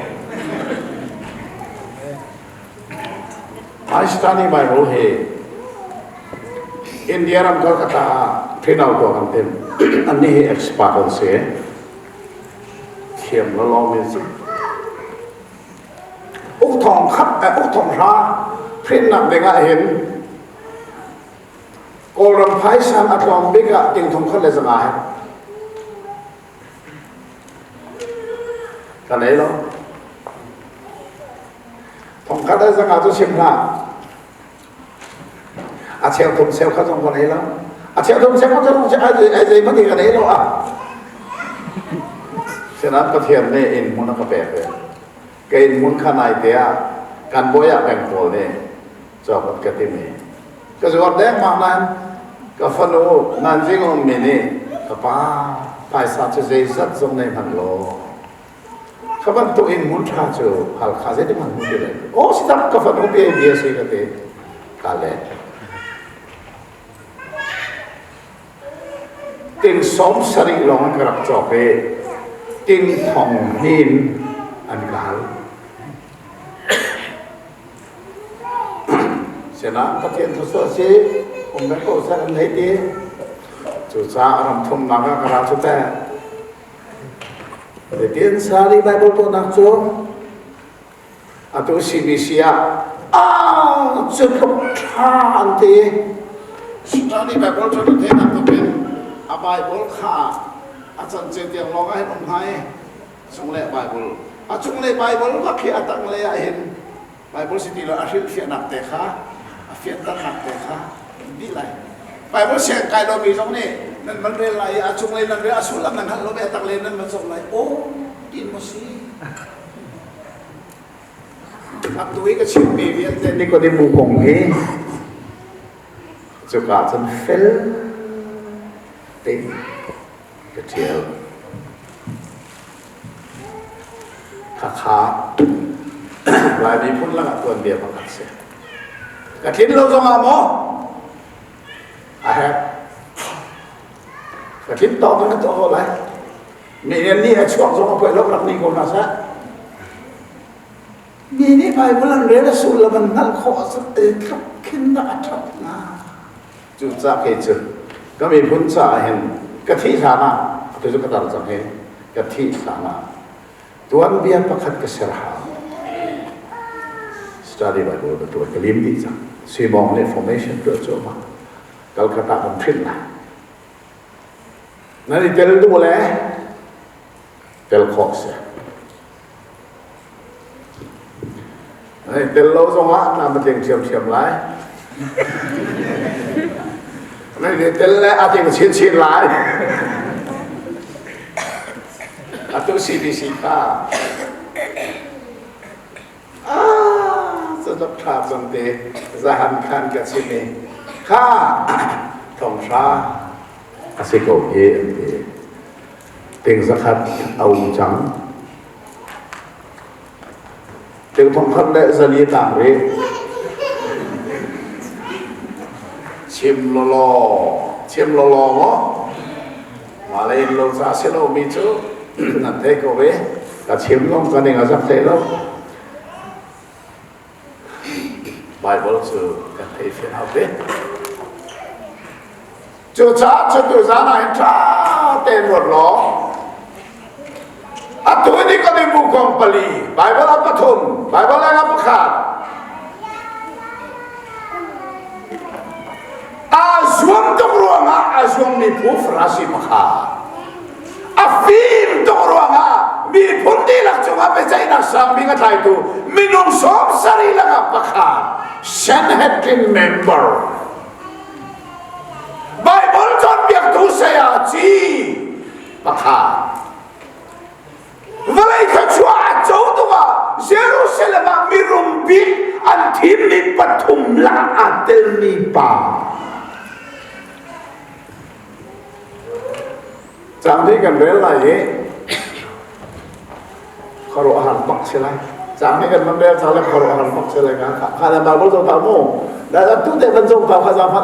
Pakistani Bible hi India ram Kolkata ah printout tuah kan tim. Annih hi expert an si. Thiam lawlaw mi si. Uk thong khat uk thong hra print nak ding ah hin Kawlram phaisa a tlawm bik ah ting thong khat le zanga he Ka nei lo. Thongkhat a zanga cu chim hlah. A cheu thum cheu kha zong ka nei lo. A cheu thum cheu kha zong ai zei hmanh ka nei lo ah. Sinat Pathian nih inn hmun a ka pek ve. Ka inn hmun kha nai te ah kan bawi ah peng pawl nih cawk an ka timi. Ka zuar dengmang nain ka fanu Nanjing ummi nih ka pa phaisa cu zeizat zong nei hmanh law kha bantuk in hmun ṭha cu Halkha zeitin hmanh hmu ti lai aw si tak ka fanu bia bia si ka ti ka le ting 70 lawng an ka rak cawk i ting thong hnin an ka hal. Sinah Pathian thluachuah si um ve ko seh an hei ti. Cucaah ram thumnak ah ka ra cu teh. Zeitin sari Bible tuahnak cu atu CBC ah ah cu tluk ṭha an ti. Study Bible cu na theih nak in a Bible kha a cancel tiang lawng ah hin um hnga i cunglei Bible a cunglei Bible bak hi a tanglei ah hin Bible si ti lo a hrilhfiahnak te kha a fianternak te kha dih lai. Bible siang kai lomi zong nih nan van rel lai i a cunglei nan rel a sullam nan hngalh lo ve a tanglei nan van zoh lai aw tin maw si atu i ka chimmi vialte Nikodemu kong hi cuka cun fel tein ka ṭial. Khakha Lai miphun lakah tuanbia pakhat si. Ka tlin lo zongah maw a herh. Ka tlin tawk in ka tuah ko lai. Mi nih ni a chuak zong a poi lo rak ni ko hna seh. Mi nih Bible an rel a sullam an hngalh khawh ahcun tluk khin dah a ṭhat hnga. Cucaah kei cu ka miphun caah hin ka thih hlan ah atu cu ka tar cang hi ka thih hlan ah tuanbia pakhat ka ser hau. Study Bible ka tuah ka lim dih cang. Simong nih formation tuah cuahmah. Calcutta kan print lai. Nan i tel duh le tel khawh si. Nan i tel lo zongah tlam a tling ṭhiamṭhiam lai. Nan i tel le a tling chinchin lai. Atu CBC kha ah catlap ṭha cang te zahan khan ka chim i kha thonghra a si ko hi an ti. Ting zakhat a um cang. Ting thongkhat le zali tang rih. Chim lawlaw, chim lawlaw maw? Mah le inn lo ca si lomi cu nan thei ko ve. Ka chim zong ka ning a zak thei lo. Bible cu kan thei fian hau ve. Cucaah cu tuzaan ah hin ṭha tein ruat law atu ni kan i bu kong pali Bible ah pathum Bible leng ah pakhat aa zuam tuk ruangah a zuammi phu Farasi pakhat a fim tuk ruangah miphun dihlak cungah biaceihnak sang bik a tlaitu minung 70 lakah pakhat Sanhedrin member Baibal cawnpiaktu saya ci pakhat vawlei thluachuah a co tukah Jerusalem ah mirum bik an thimmi pathum lakah aa telmi pa Cang nih kan rel lai i khuaruahhar bak si lai. Cang nih kan van rel cang le khuaruahhar bak si lai ka. Kha nan Bible zong ta mu. Da tu te van zong ta kha zang phan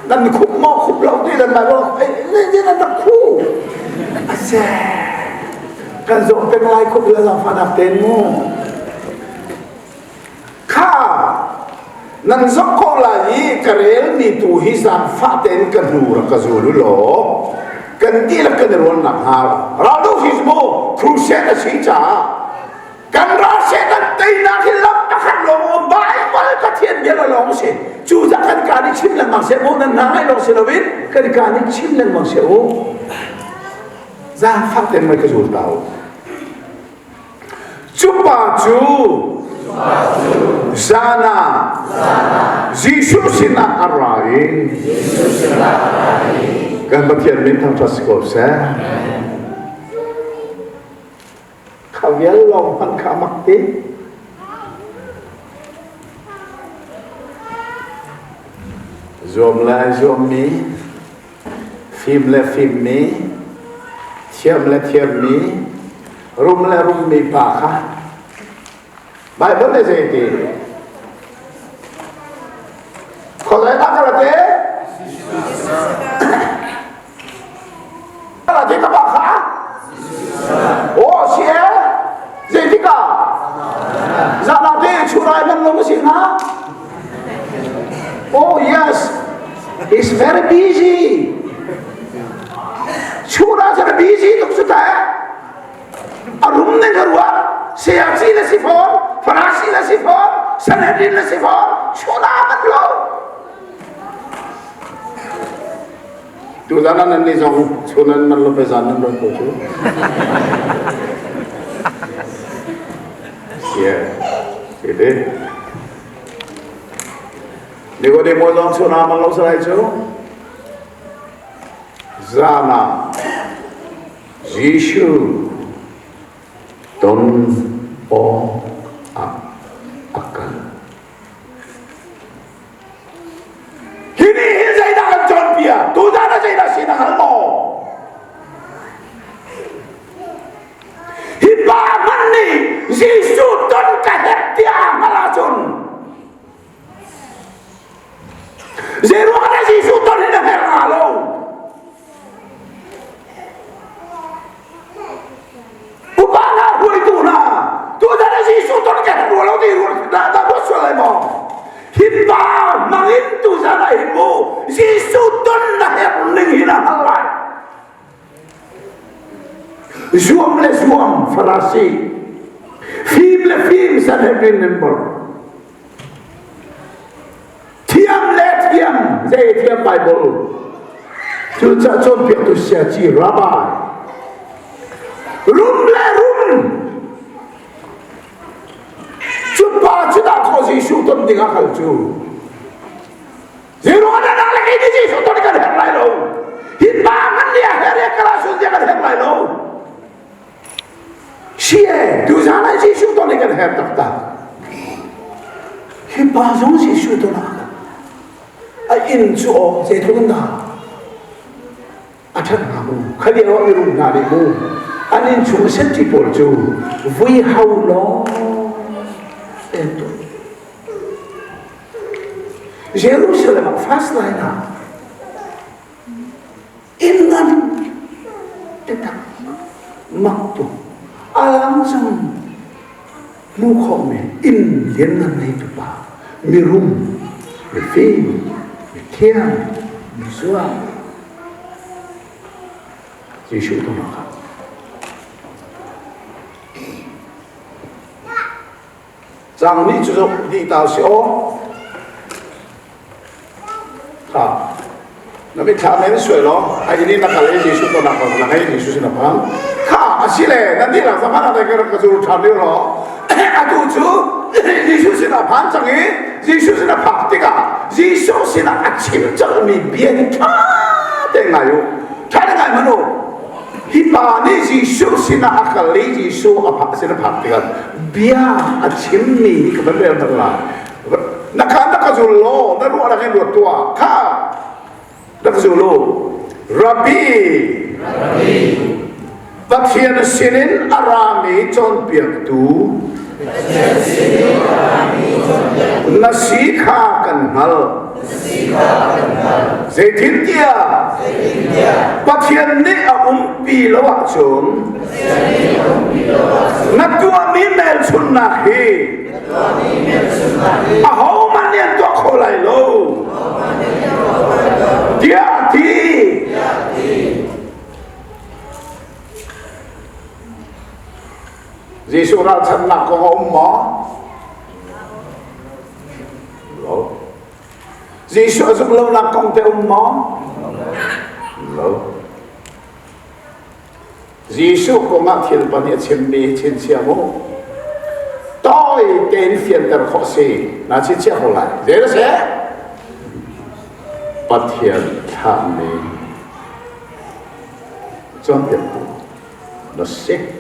nan khup maw khup lo ti nan Bible eh ne nan rak khu. Ase. Kan zong peng lai khup la zang phan ak ten mu. Kha nan zoh khawh lai i ka relmi tu hi zaangfah tein ka hnu rak ka zul u law kan dihlak kan i rualnak hnga raldo hi mu crusade a si caah kan ral Satan teinak hi lam pakhat lawng um Bible Pathian bia lawng si cu cah kan kaa nih chim lengmang seh mu nan hna ngai lawng si loin kan kaa nih chim lengmang seh u zaangfah tein mei ka zul ta u Cu pa cu zan ah Jesuh sinah a ra i kan Pathian min thangṭhat si ko seh. Kha vial lawng hmanh kha mak ti. Zuam le ai zuammi, fim le fimmi, thiam le thiammi, rum le rummi pa kha Bible nih zei ti? Khuazei dah ka ra te? Ra te ka pa kha? Aw si e? Zeitikah? Zan ah te churai man lo si hnga? He's very busy. Chura cu busy tuk cu ta. A rum ning ka ruah. Sayakci na si fawn, Farasi na si fawn, Sanhedrin na si fawn, chura man lo. Tuzan ah nan nih zong chun an man lo pe zan nan ron ko cu. Yeah. Ide. Nikodemo zong chun ah man lo salai cu. Zan ah Jesuh ton awk ah a kal. Hi nih hin zeidah kan cawnpiak? Tuzan ah zeidah si na hngal maw? Hi pa hmanh nih Jesuh ton ka herh tiah aa hngalh ahcun zeiruang ah Jesuh ton hi na herh hnga lo? Upa hna hruaitu hna tuzan ah Jesuh ton ka herh rua lo ti ruah dah dah ruat sual lai maw? Hi pa mangin tuzan ah hin mu Jesuh ton na herh ning hi na hngal lai. Zuam le zuam Farasi, fim le fim Sanhedrin member, Thiam le thiam zei thiam Bible cucaah cawnpiaktu siaci rabbi rum le rum cu pa cu dah khaw Jesuh ton ding ah kal cu Zeiruang ah dah le kei nih Jesuh ton kan herh lai lo hi pa ngan nih a her i kala sun kan herh lai lo Sie, tuzan ah Jesuh ton kan herh taktak. Hi pa zong Jesuh ton ah a inn cu aw zeitluk in dah a ṭhat hnga mu kha lio ah mirum hna nih mu an inn chung senti pawl cu vui hau law en tu Jerusalem ah fast line ah Inn ngan taktak mak tuk a lang cang hmuh khawhmi inn lianngan ngeitu pa mirum mifim mithiang misual Jesuh tu kha Cang nih cu dih ta si aw. Kha. Na mitthla men suai law ai ni na kal i Jesuh to nak na ngei Jesuh sin a phan. Kha asile na di lak zaman ah ka ka zul than ding law atu cu Jesuh sin a phan cang i Jesuh sin a phak tikah Jesuh sin ah a chim cangmi bia hi ṭha te ngai u. Ṭha te ngai hmanh u. Hi pa nih Jesuh sinah a kal i Jesuh a phak sin a phak tikah bia a chimmi hi ka van rel hna lai. Na kha na ka zul law na ruah nak in ruat tuah kha na ka zul u. Rabbi Pathian sinin a rami cawnpiaktu na si kha kan hngalh. Zeitintiah Pathian nih a umpi lo ahcun na tuahmi hmelchunhnak hi ahohmanh nih an tuah kho lai lo tiah a ti. Jesuh ralchanhnak kong a um maw? Lo. Jesuh a zumh lonak kong te um maw? Lo. Jesuh kong ah thil pahnih a chimmi chinchiah mu. Tawi tein fianter khawh si. Na chinchiah ko lai. Zei na si? Pathian thlahmi cawnpiaktu na si.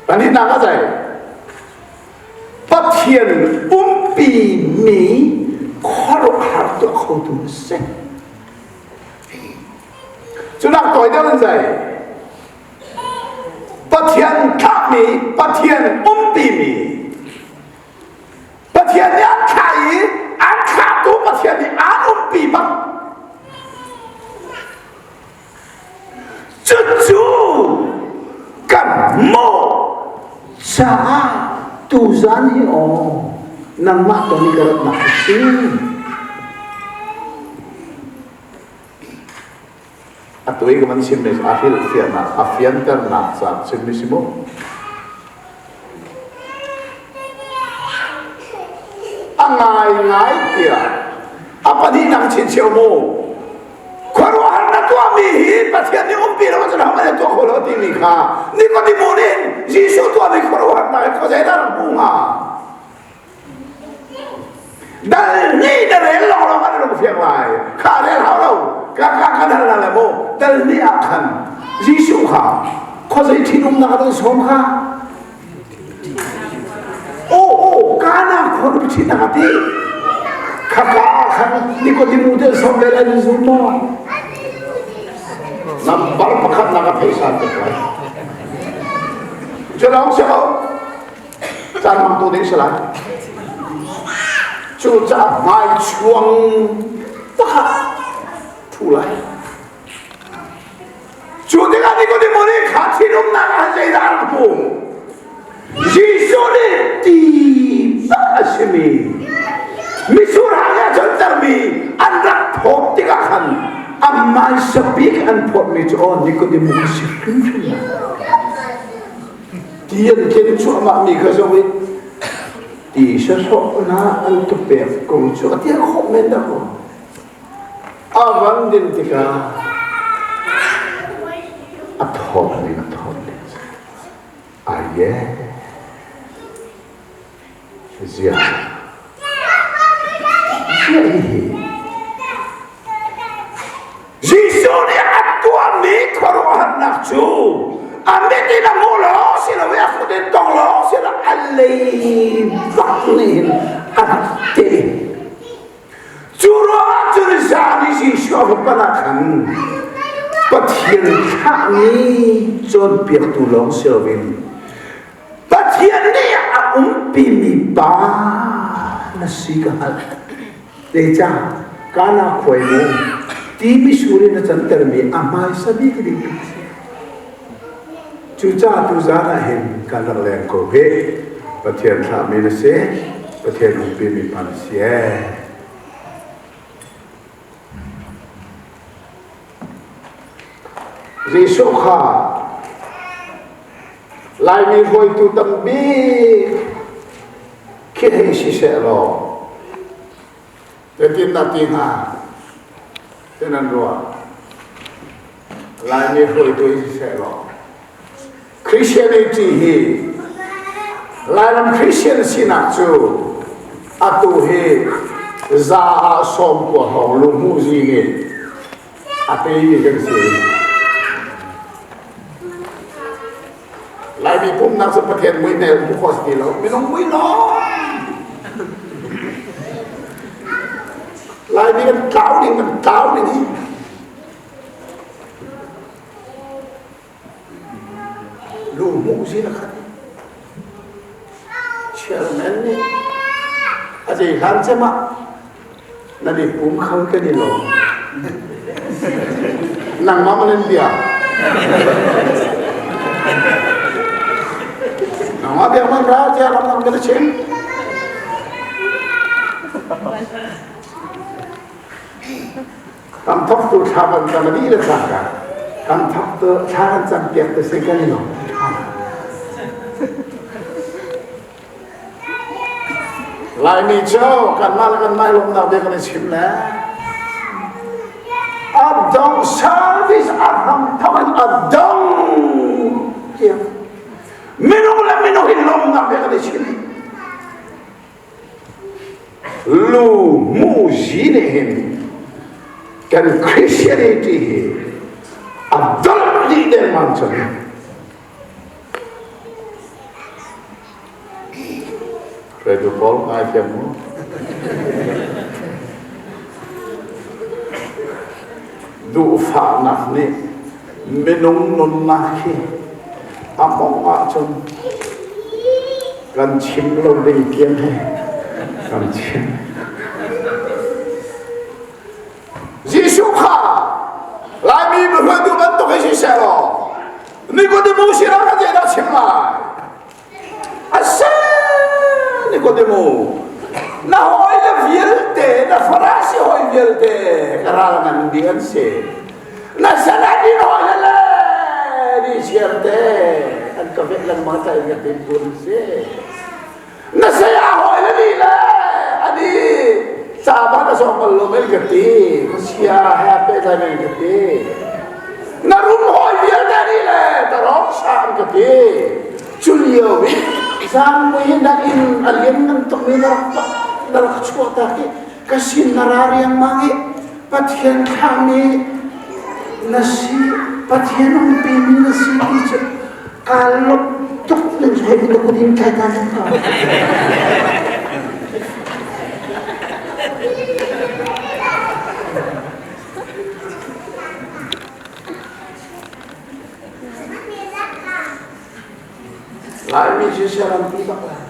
Pahnihnak ah zei? Pathian umpi mi khuaruahhar tuah khotu na si. Cunak tawi deuh in zei? Pathian thlahmi, Pathian umpi mi, Pathian nih an thlah i an thlahtu Pathian nih aan umpi bak. Cucu kan mawh caah tuzan hi aw nangmah ton i ka ratnak a si. Atu i ka van chimmi a hrilhfiahnak, a fianternak caah chimmi si mu. A ngaingai tiah a pahnihnak chinchiah mu. Khuaruahhar na tuahmi hi Pathian nih umpi lo ahcun ahohmanh nih tuah kho lo timi kha Nikodemu nih Jesuh tuahmi khuaruahharnak hi khuazei dah rak hmuh hnga? Dal hnih na rel lawnglawng an rung fiang lai. Kha rel hau lo. Ka ka kan hal hna le mu. Dal hnih ah khan Jesuh kha khuazei ṭhitumnak ah sawm kha. Aw aw Kana khua nu ṭhinak a ti. Khaka ah khan Nikodemu te sawm ve lai nan zum maw? Nambar pakhat nak a phei san tuk lai. Cu lawng si ko. Caan hmang tu ding si lai. Cucaah hmaichuang pakhat ṭhu lai. Cu tikah Nikodemo nih kha thinumnak ah zeidah a rak hmuh? Jesuh nih ti bak a simi mitsur hang he a cantermi an rak phawt tikah khan a hmaisa bik an phawtmi cu aw Nikodemo a si hrimhrim lai. Ti an ken cuahmahmi kha zoh i ti sasawh na an ka pek ko cu a tia khawh men dah kaw. A van din tikah a thawt ning a thawt ning aye zia zia hi Jesuh nih a tuahmi khuaruahharnak cu a mit in a hmu lawng si lo i a kut in tong lawng si lo a lei bak nih hin a rak teh. Cu ruangah cun zan i Jesuh a va panh ah khan Pathian thlahmi cawnpiaktu lawng si loin Pathian nih a umpimi pa na si ka hngalh. Zeicah Kana khuai mu ti mitsur in a cantermi a hmaisa bik ding a si. Cucaah tuzaan ah hin kan rak leng ko hih. Pathian thlahmi na si, Pathian umpimi pa na si ee. Jesuh kha Laimi hruaitu tambik khi hei siseh law zeitin dah ti hnga ti nan ruah? Laimi hruaitu hi siseh law Christianity hi Lairam Christian sinak cu atu hi za ah 90 hrawng lungmuzi nih a teimi kan si. Laimi pumnak cu Pathian muihmel hmu khawh si ti lo, minung mui lawng. Laimi kan tlau ding kan tlau ding hi. Lu hmuh si na khat. Chairman nih a zei hlan cem ah nan i pum kho kan i lawm. Nangmah man in bia. Nangmah bia man ra tiah ram lam kan chim. Kan thok tu thla kan cam a dih le cangka kan thok tu thla kan cam piak te si kan i lawm. Laimi cu kanmah le kanmah i lawmnak bia kan i chim le a dong service a hram thok in a dong tiang minung le minung hi lawmnak bia kan i chim. Lu mu zi nih hin kan Christianity hi a dolh dih dengmang cang. Hruaitu pawl ngai thiam mu. Duhfahnak nih minung nunnak hi a mong ahcun kan chim lo ding tiang hi kan chim. Jesuh kha Laimi hruaitu bantuk hi si seh law Nikodemu sinah khan zeidah chim lai? Ase Nikodemu na hawile vialte na Farasi hawi vialte ka ral ngan ding an si. Na salan in hawi le ni chiar te an ka vet lengmang ta in ka tin bun si. Na saya hawi le ni le ani ca ba na song bal lo mel ka ti sia he pe thai mel ka ti. Na rum hawi vialte ni le ta rong sa an ka ti. Cu lio i zangmui na in a lian ngan tukmi na rak na rak chuah tak i ka sin na ra riangmang i Pathian thlahmi na si, Pathian umpimi na si ti cu kaa lawmh tuk ning hoi na kut in tlai ta nan ko. Laimi cu siaram pi bak lai.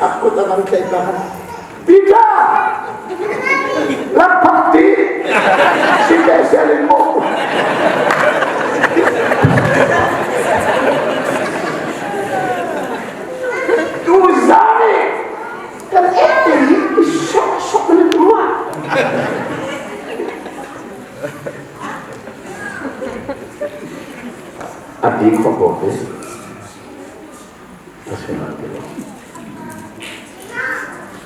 A kut a van tlaih bak. Peter! Lakphakti! Sike sialin mo. Tu zani kan ette hi sok sok in ruah. A ti kho ko te. A si na ti lo.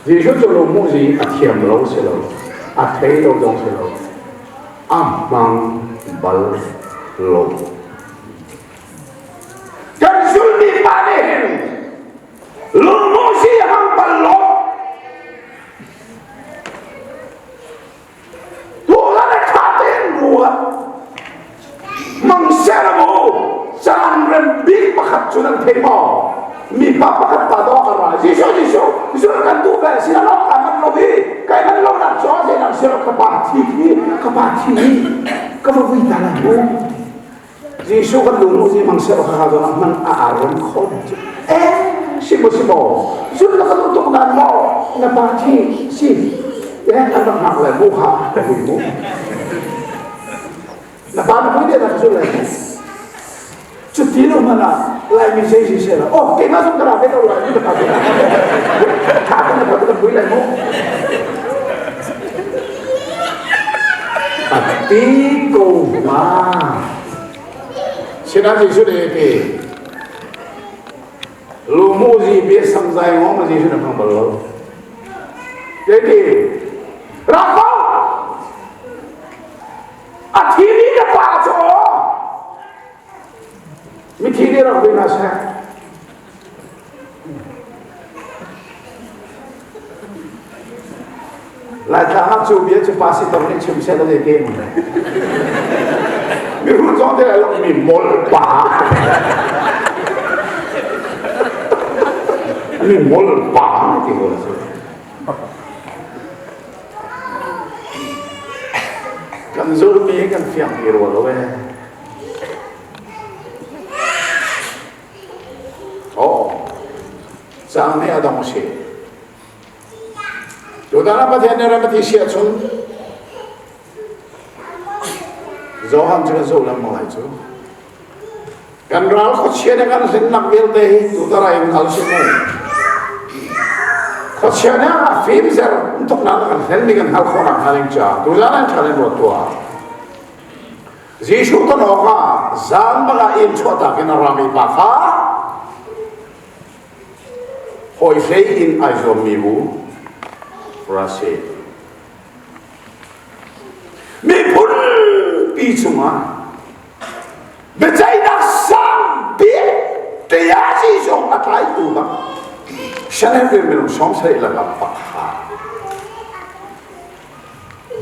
Jesuh cu lungmuhzi a thiam lo si lo, a thei lo zong si lo, a hmang bal lo. Kan zulmi pa nih hin lungmuhzi a hmang bal lo. Tuah na ṭha tein ruat. Mang ser mu caan rem bik pakhat cu nan thei maw? Mipa pakhat pa dawh a ra. Jesuh, Jesuh, Jesuh kan duh ve si lo ka man lo hi. Kai man lo nak cho se nang siro ka pa thi khi ka pa thi ka va vui ta lai mu. Jesuh kan lung si mang sero kha kha man a aron kho cu. Eh, si mo si mo. Zul la kan tuk dan mo na pa thi si. Eh, an rak hngak le mu kha ka vui mu. Na pa na vui de na zul lai. Cu ti lo man ah Laimi zei si se la. Oh, keimah zong ka ra ve ko lai. Ka pa Tha kan na pa ka vui lai mu. A ti ko ma. Sinah Jesuh nih ti Lumu zi bia sam zai ngong ma Jesuh na hmang bal lo. Ti Rako a thi mi ka pa cu mithi nih rak vui hna seh. Laitlang ah cu bia cu pastor nih chim seh la zei te mu. Mihrut zong te lai mi mol pa. Mi mol pa ti ko la si. Kan zulmi kan fiang ti rua lo eh. Oh, cang nih a dong si. Tutan ah Pathian nih ram a ti si ahcun Johan cu kan zoh lengmang lai cu. Kan ral khuachia nih kan hlennak vialte hi tutan ah in hngal si mu. Khuachia nih a fim zer tuk nak kan hlen mi kan hngal khawh nak hnga ding ca tuzan an ṭhan in ruat tuah. Jesuh ton awkah zan bangah inn chuahtak in a rami pa kha hawi hlei in ai zuammi bu Rasi miphun pi chungah biaceihnak sang bik tiah Jesuh a tlaitu bak Sanhedrin minung 70 lakah pakhat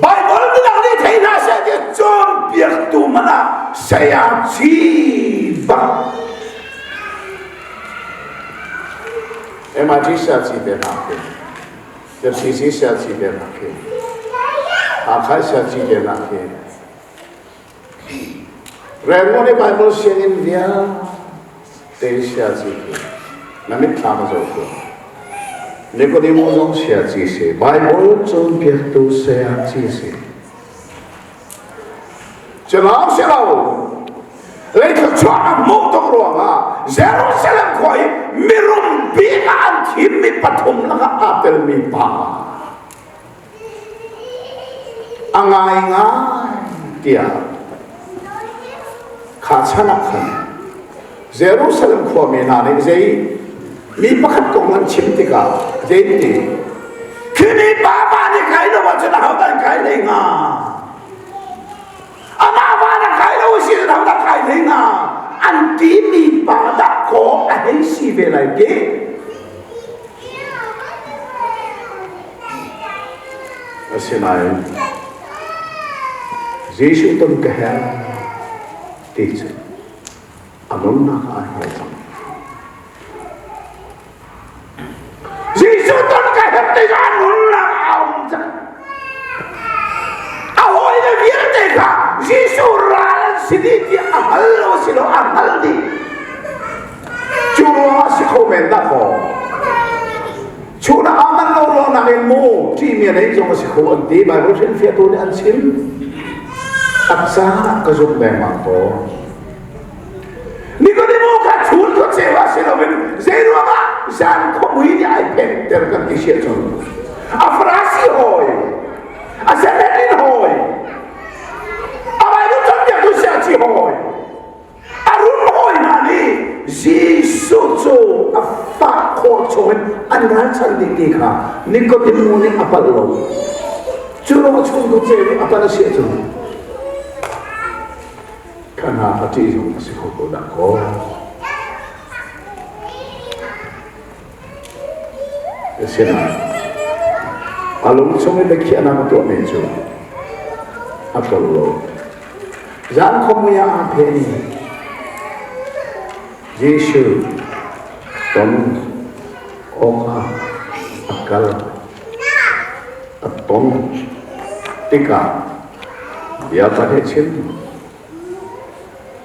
Baibal midang nih thei hna seh ti cawnpiaktu hmanh ah sayaci bak MIT sayaci te hna khi FCC sayaci te hna khi Hakha sayaci te hna khi Rengo nih Baibal sianginn vialte sayaci khi na mitthlam a zoh ko. Nikodemo zong sayaci si. Baibal cawnpiaktu sayaci si. Cu lawng si lo, lei thluachuah a hmuh tuk ruangah Jerusalem khua i mirum bik ah an thimmi pathum lakah aa telmi pa. A ngaingai tiah kha chan ah khan Jerusalem khuami hna nih zei mi pakhat kong an chim tikah zeiti khi mi pa pa nih kai lo ahcun ahodah an kai hlei hnga? Amah van a kai lo si cun ahodah kai hlei hnga? An timi pa dah kaw a hei si ve lai ti. Asinain Jesuh ton ka herh ti cu a nunnak ah ai hngal cang. Jesuh ton ka herh ti cu a nunnak a um cang. A hawile vialte kha Jesuh ral an si dih tiah a hngal lo si lo a hngal dih. Cu ruangah si kho men dah kaw. Chun ah man lo ruangnak in mu ṭihmi a nei zong a si kho an ti. Bible hrilhfiahtu nih an chim. A caah ka zumh lengmang tawn. Nikodemo kha chun khuaceu ah si loin zei ruangah zan khuamui nih ai phenhter kan ti siah cun a Farasi hawi a Sanhedrin hawi a Bible cawnpiaktu siangci hawi A rum hawi hna nih Jesuh cu a fah khawh chungin an ralchanh dih ti kha Nikodemu nih a palh lo. Cu ruang chung tu ceu i a palh a si ahcun kana a ṭih zong a si kho ko dah kaw. Asinain a lung chung i biakhiahnak a tuahmi cu a tlol lo. Zan khuamui ah aa phen i Jesuh ton awkah a kal. A ton tikah bia pahnih chim.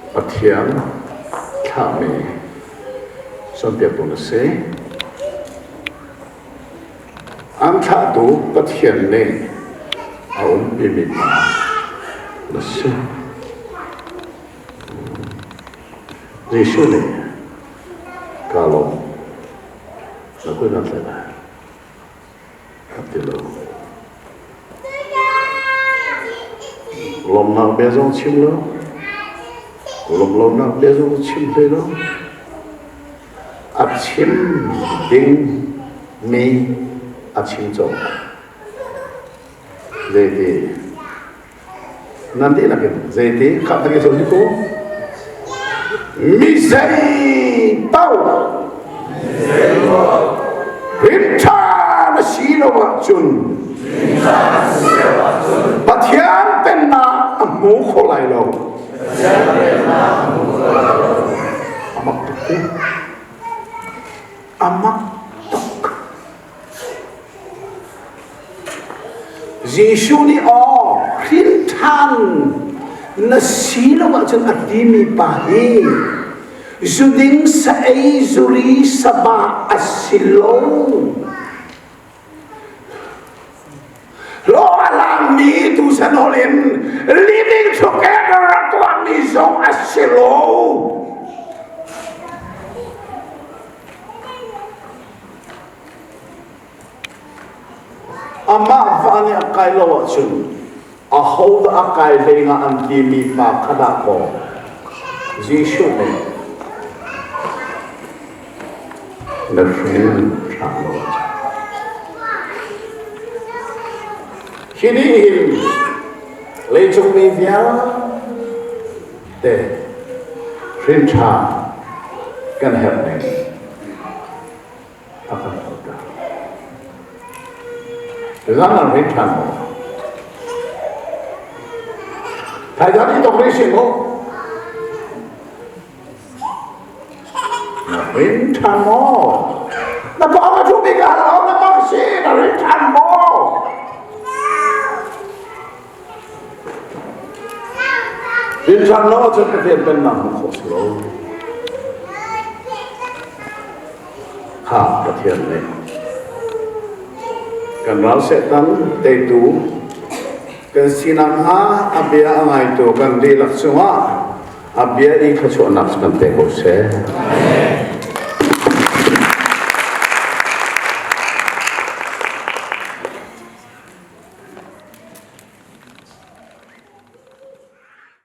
Pathian thlahmi cawnpiaktu na si. An thlahtu Pathian nih a umpimi pa na si. Jesuh nih kaa lawm na kut an tlaih lai. A ti lo. Lawmnak bia zong chim lo. Lawmlonak bia zong chim hlei lo. A chim ding mi a chim cawk. Zeiti? Nan dihlak in zeiti? Khap na ke ko. Mi zei paoh rinṭha na si lo ahcun Pathian pennak a hmu kho lai lo. A mak tuk te. A mak tuk. Jesuh nih aw hrinṭhan na si lo ahcun a timi pa hi zuding sa ei zuri saba a si lo. Lo a langmi tu sanol in living together a tuahmi zong a si lo. Amah va nih a kai lo ahcun ahodah a kai hlei hnga an timi pa kha dah kaw Jesuh nih na hrin hram lo ahcun hi nih hin leicung mi vialte hrin ṭha kan herh ning a kan hngalhter. Zan an rin ṭhan maw? Thaizan i tong rih si maw? Na rin ṭhan maw? Na pawng a ṭhumi ka hal na mak si na rin ṭhan maw? Rin ṭhan lo ahcun Pathian pennak hmuh khawh si lo. Kha Pathian nih kan ral Satan teitu kan sinak hnga a bia a ngaitu kan dihlak cungah. A bia i thluachuahnak kan pe ko seh. Amen.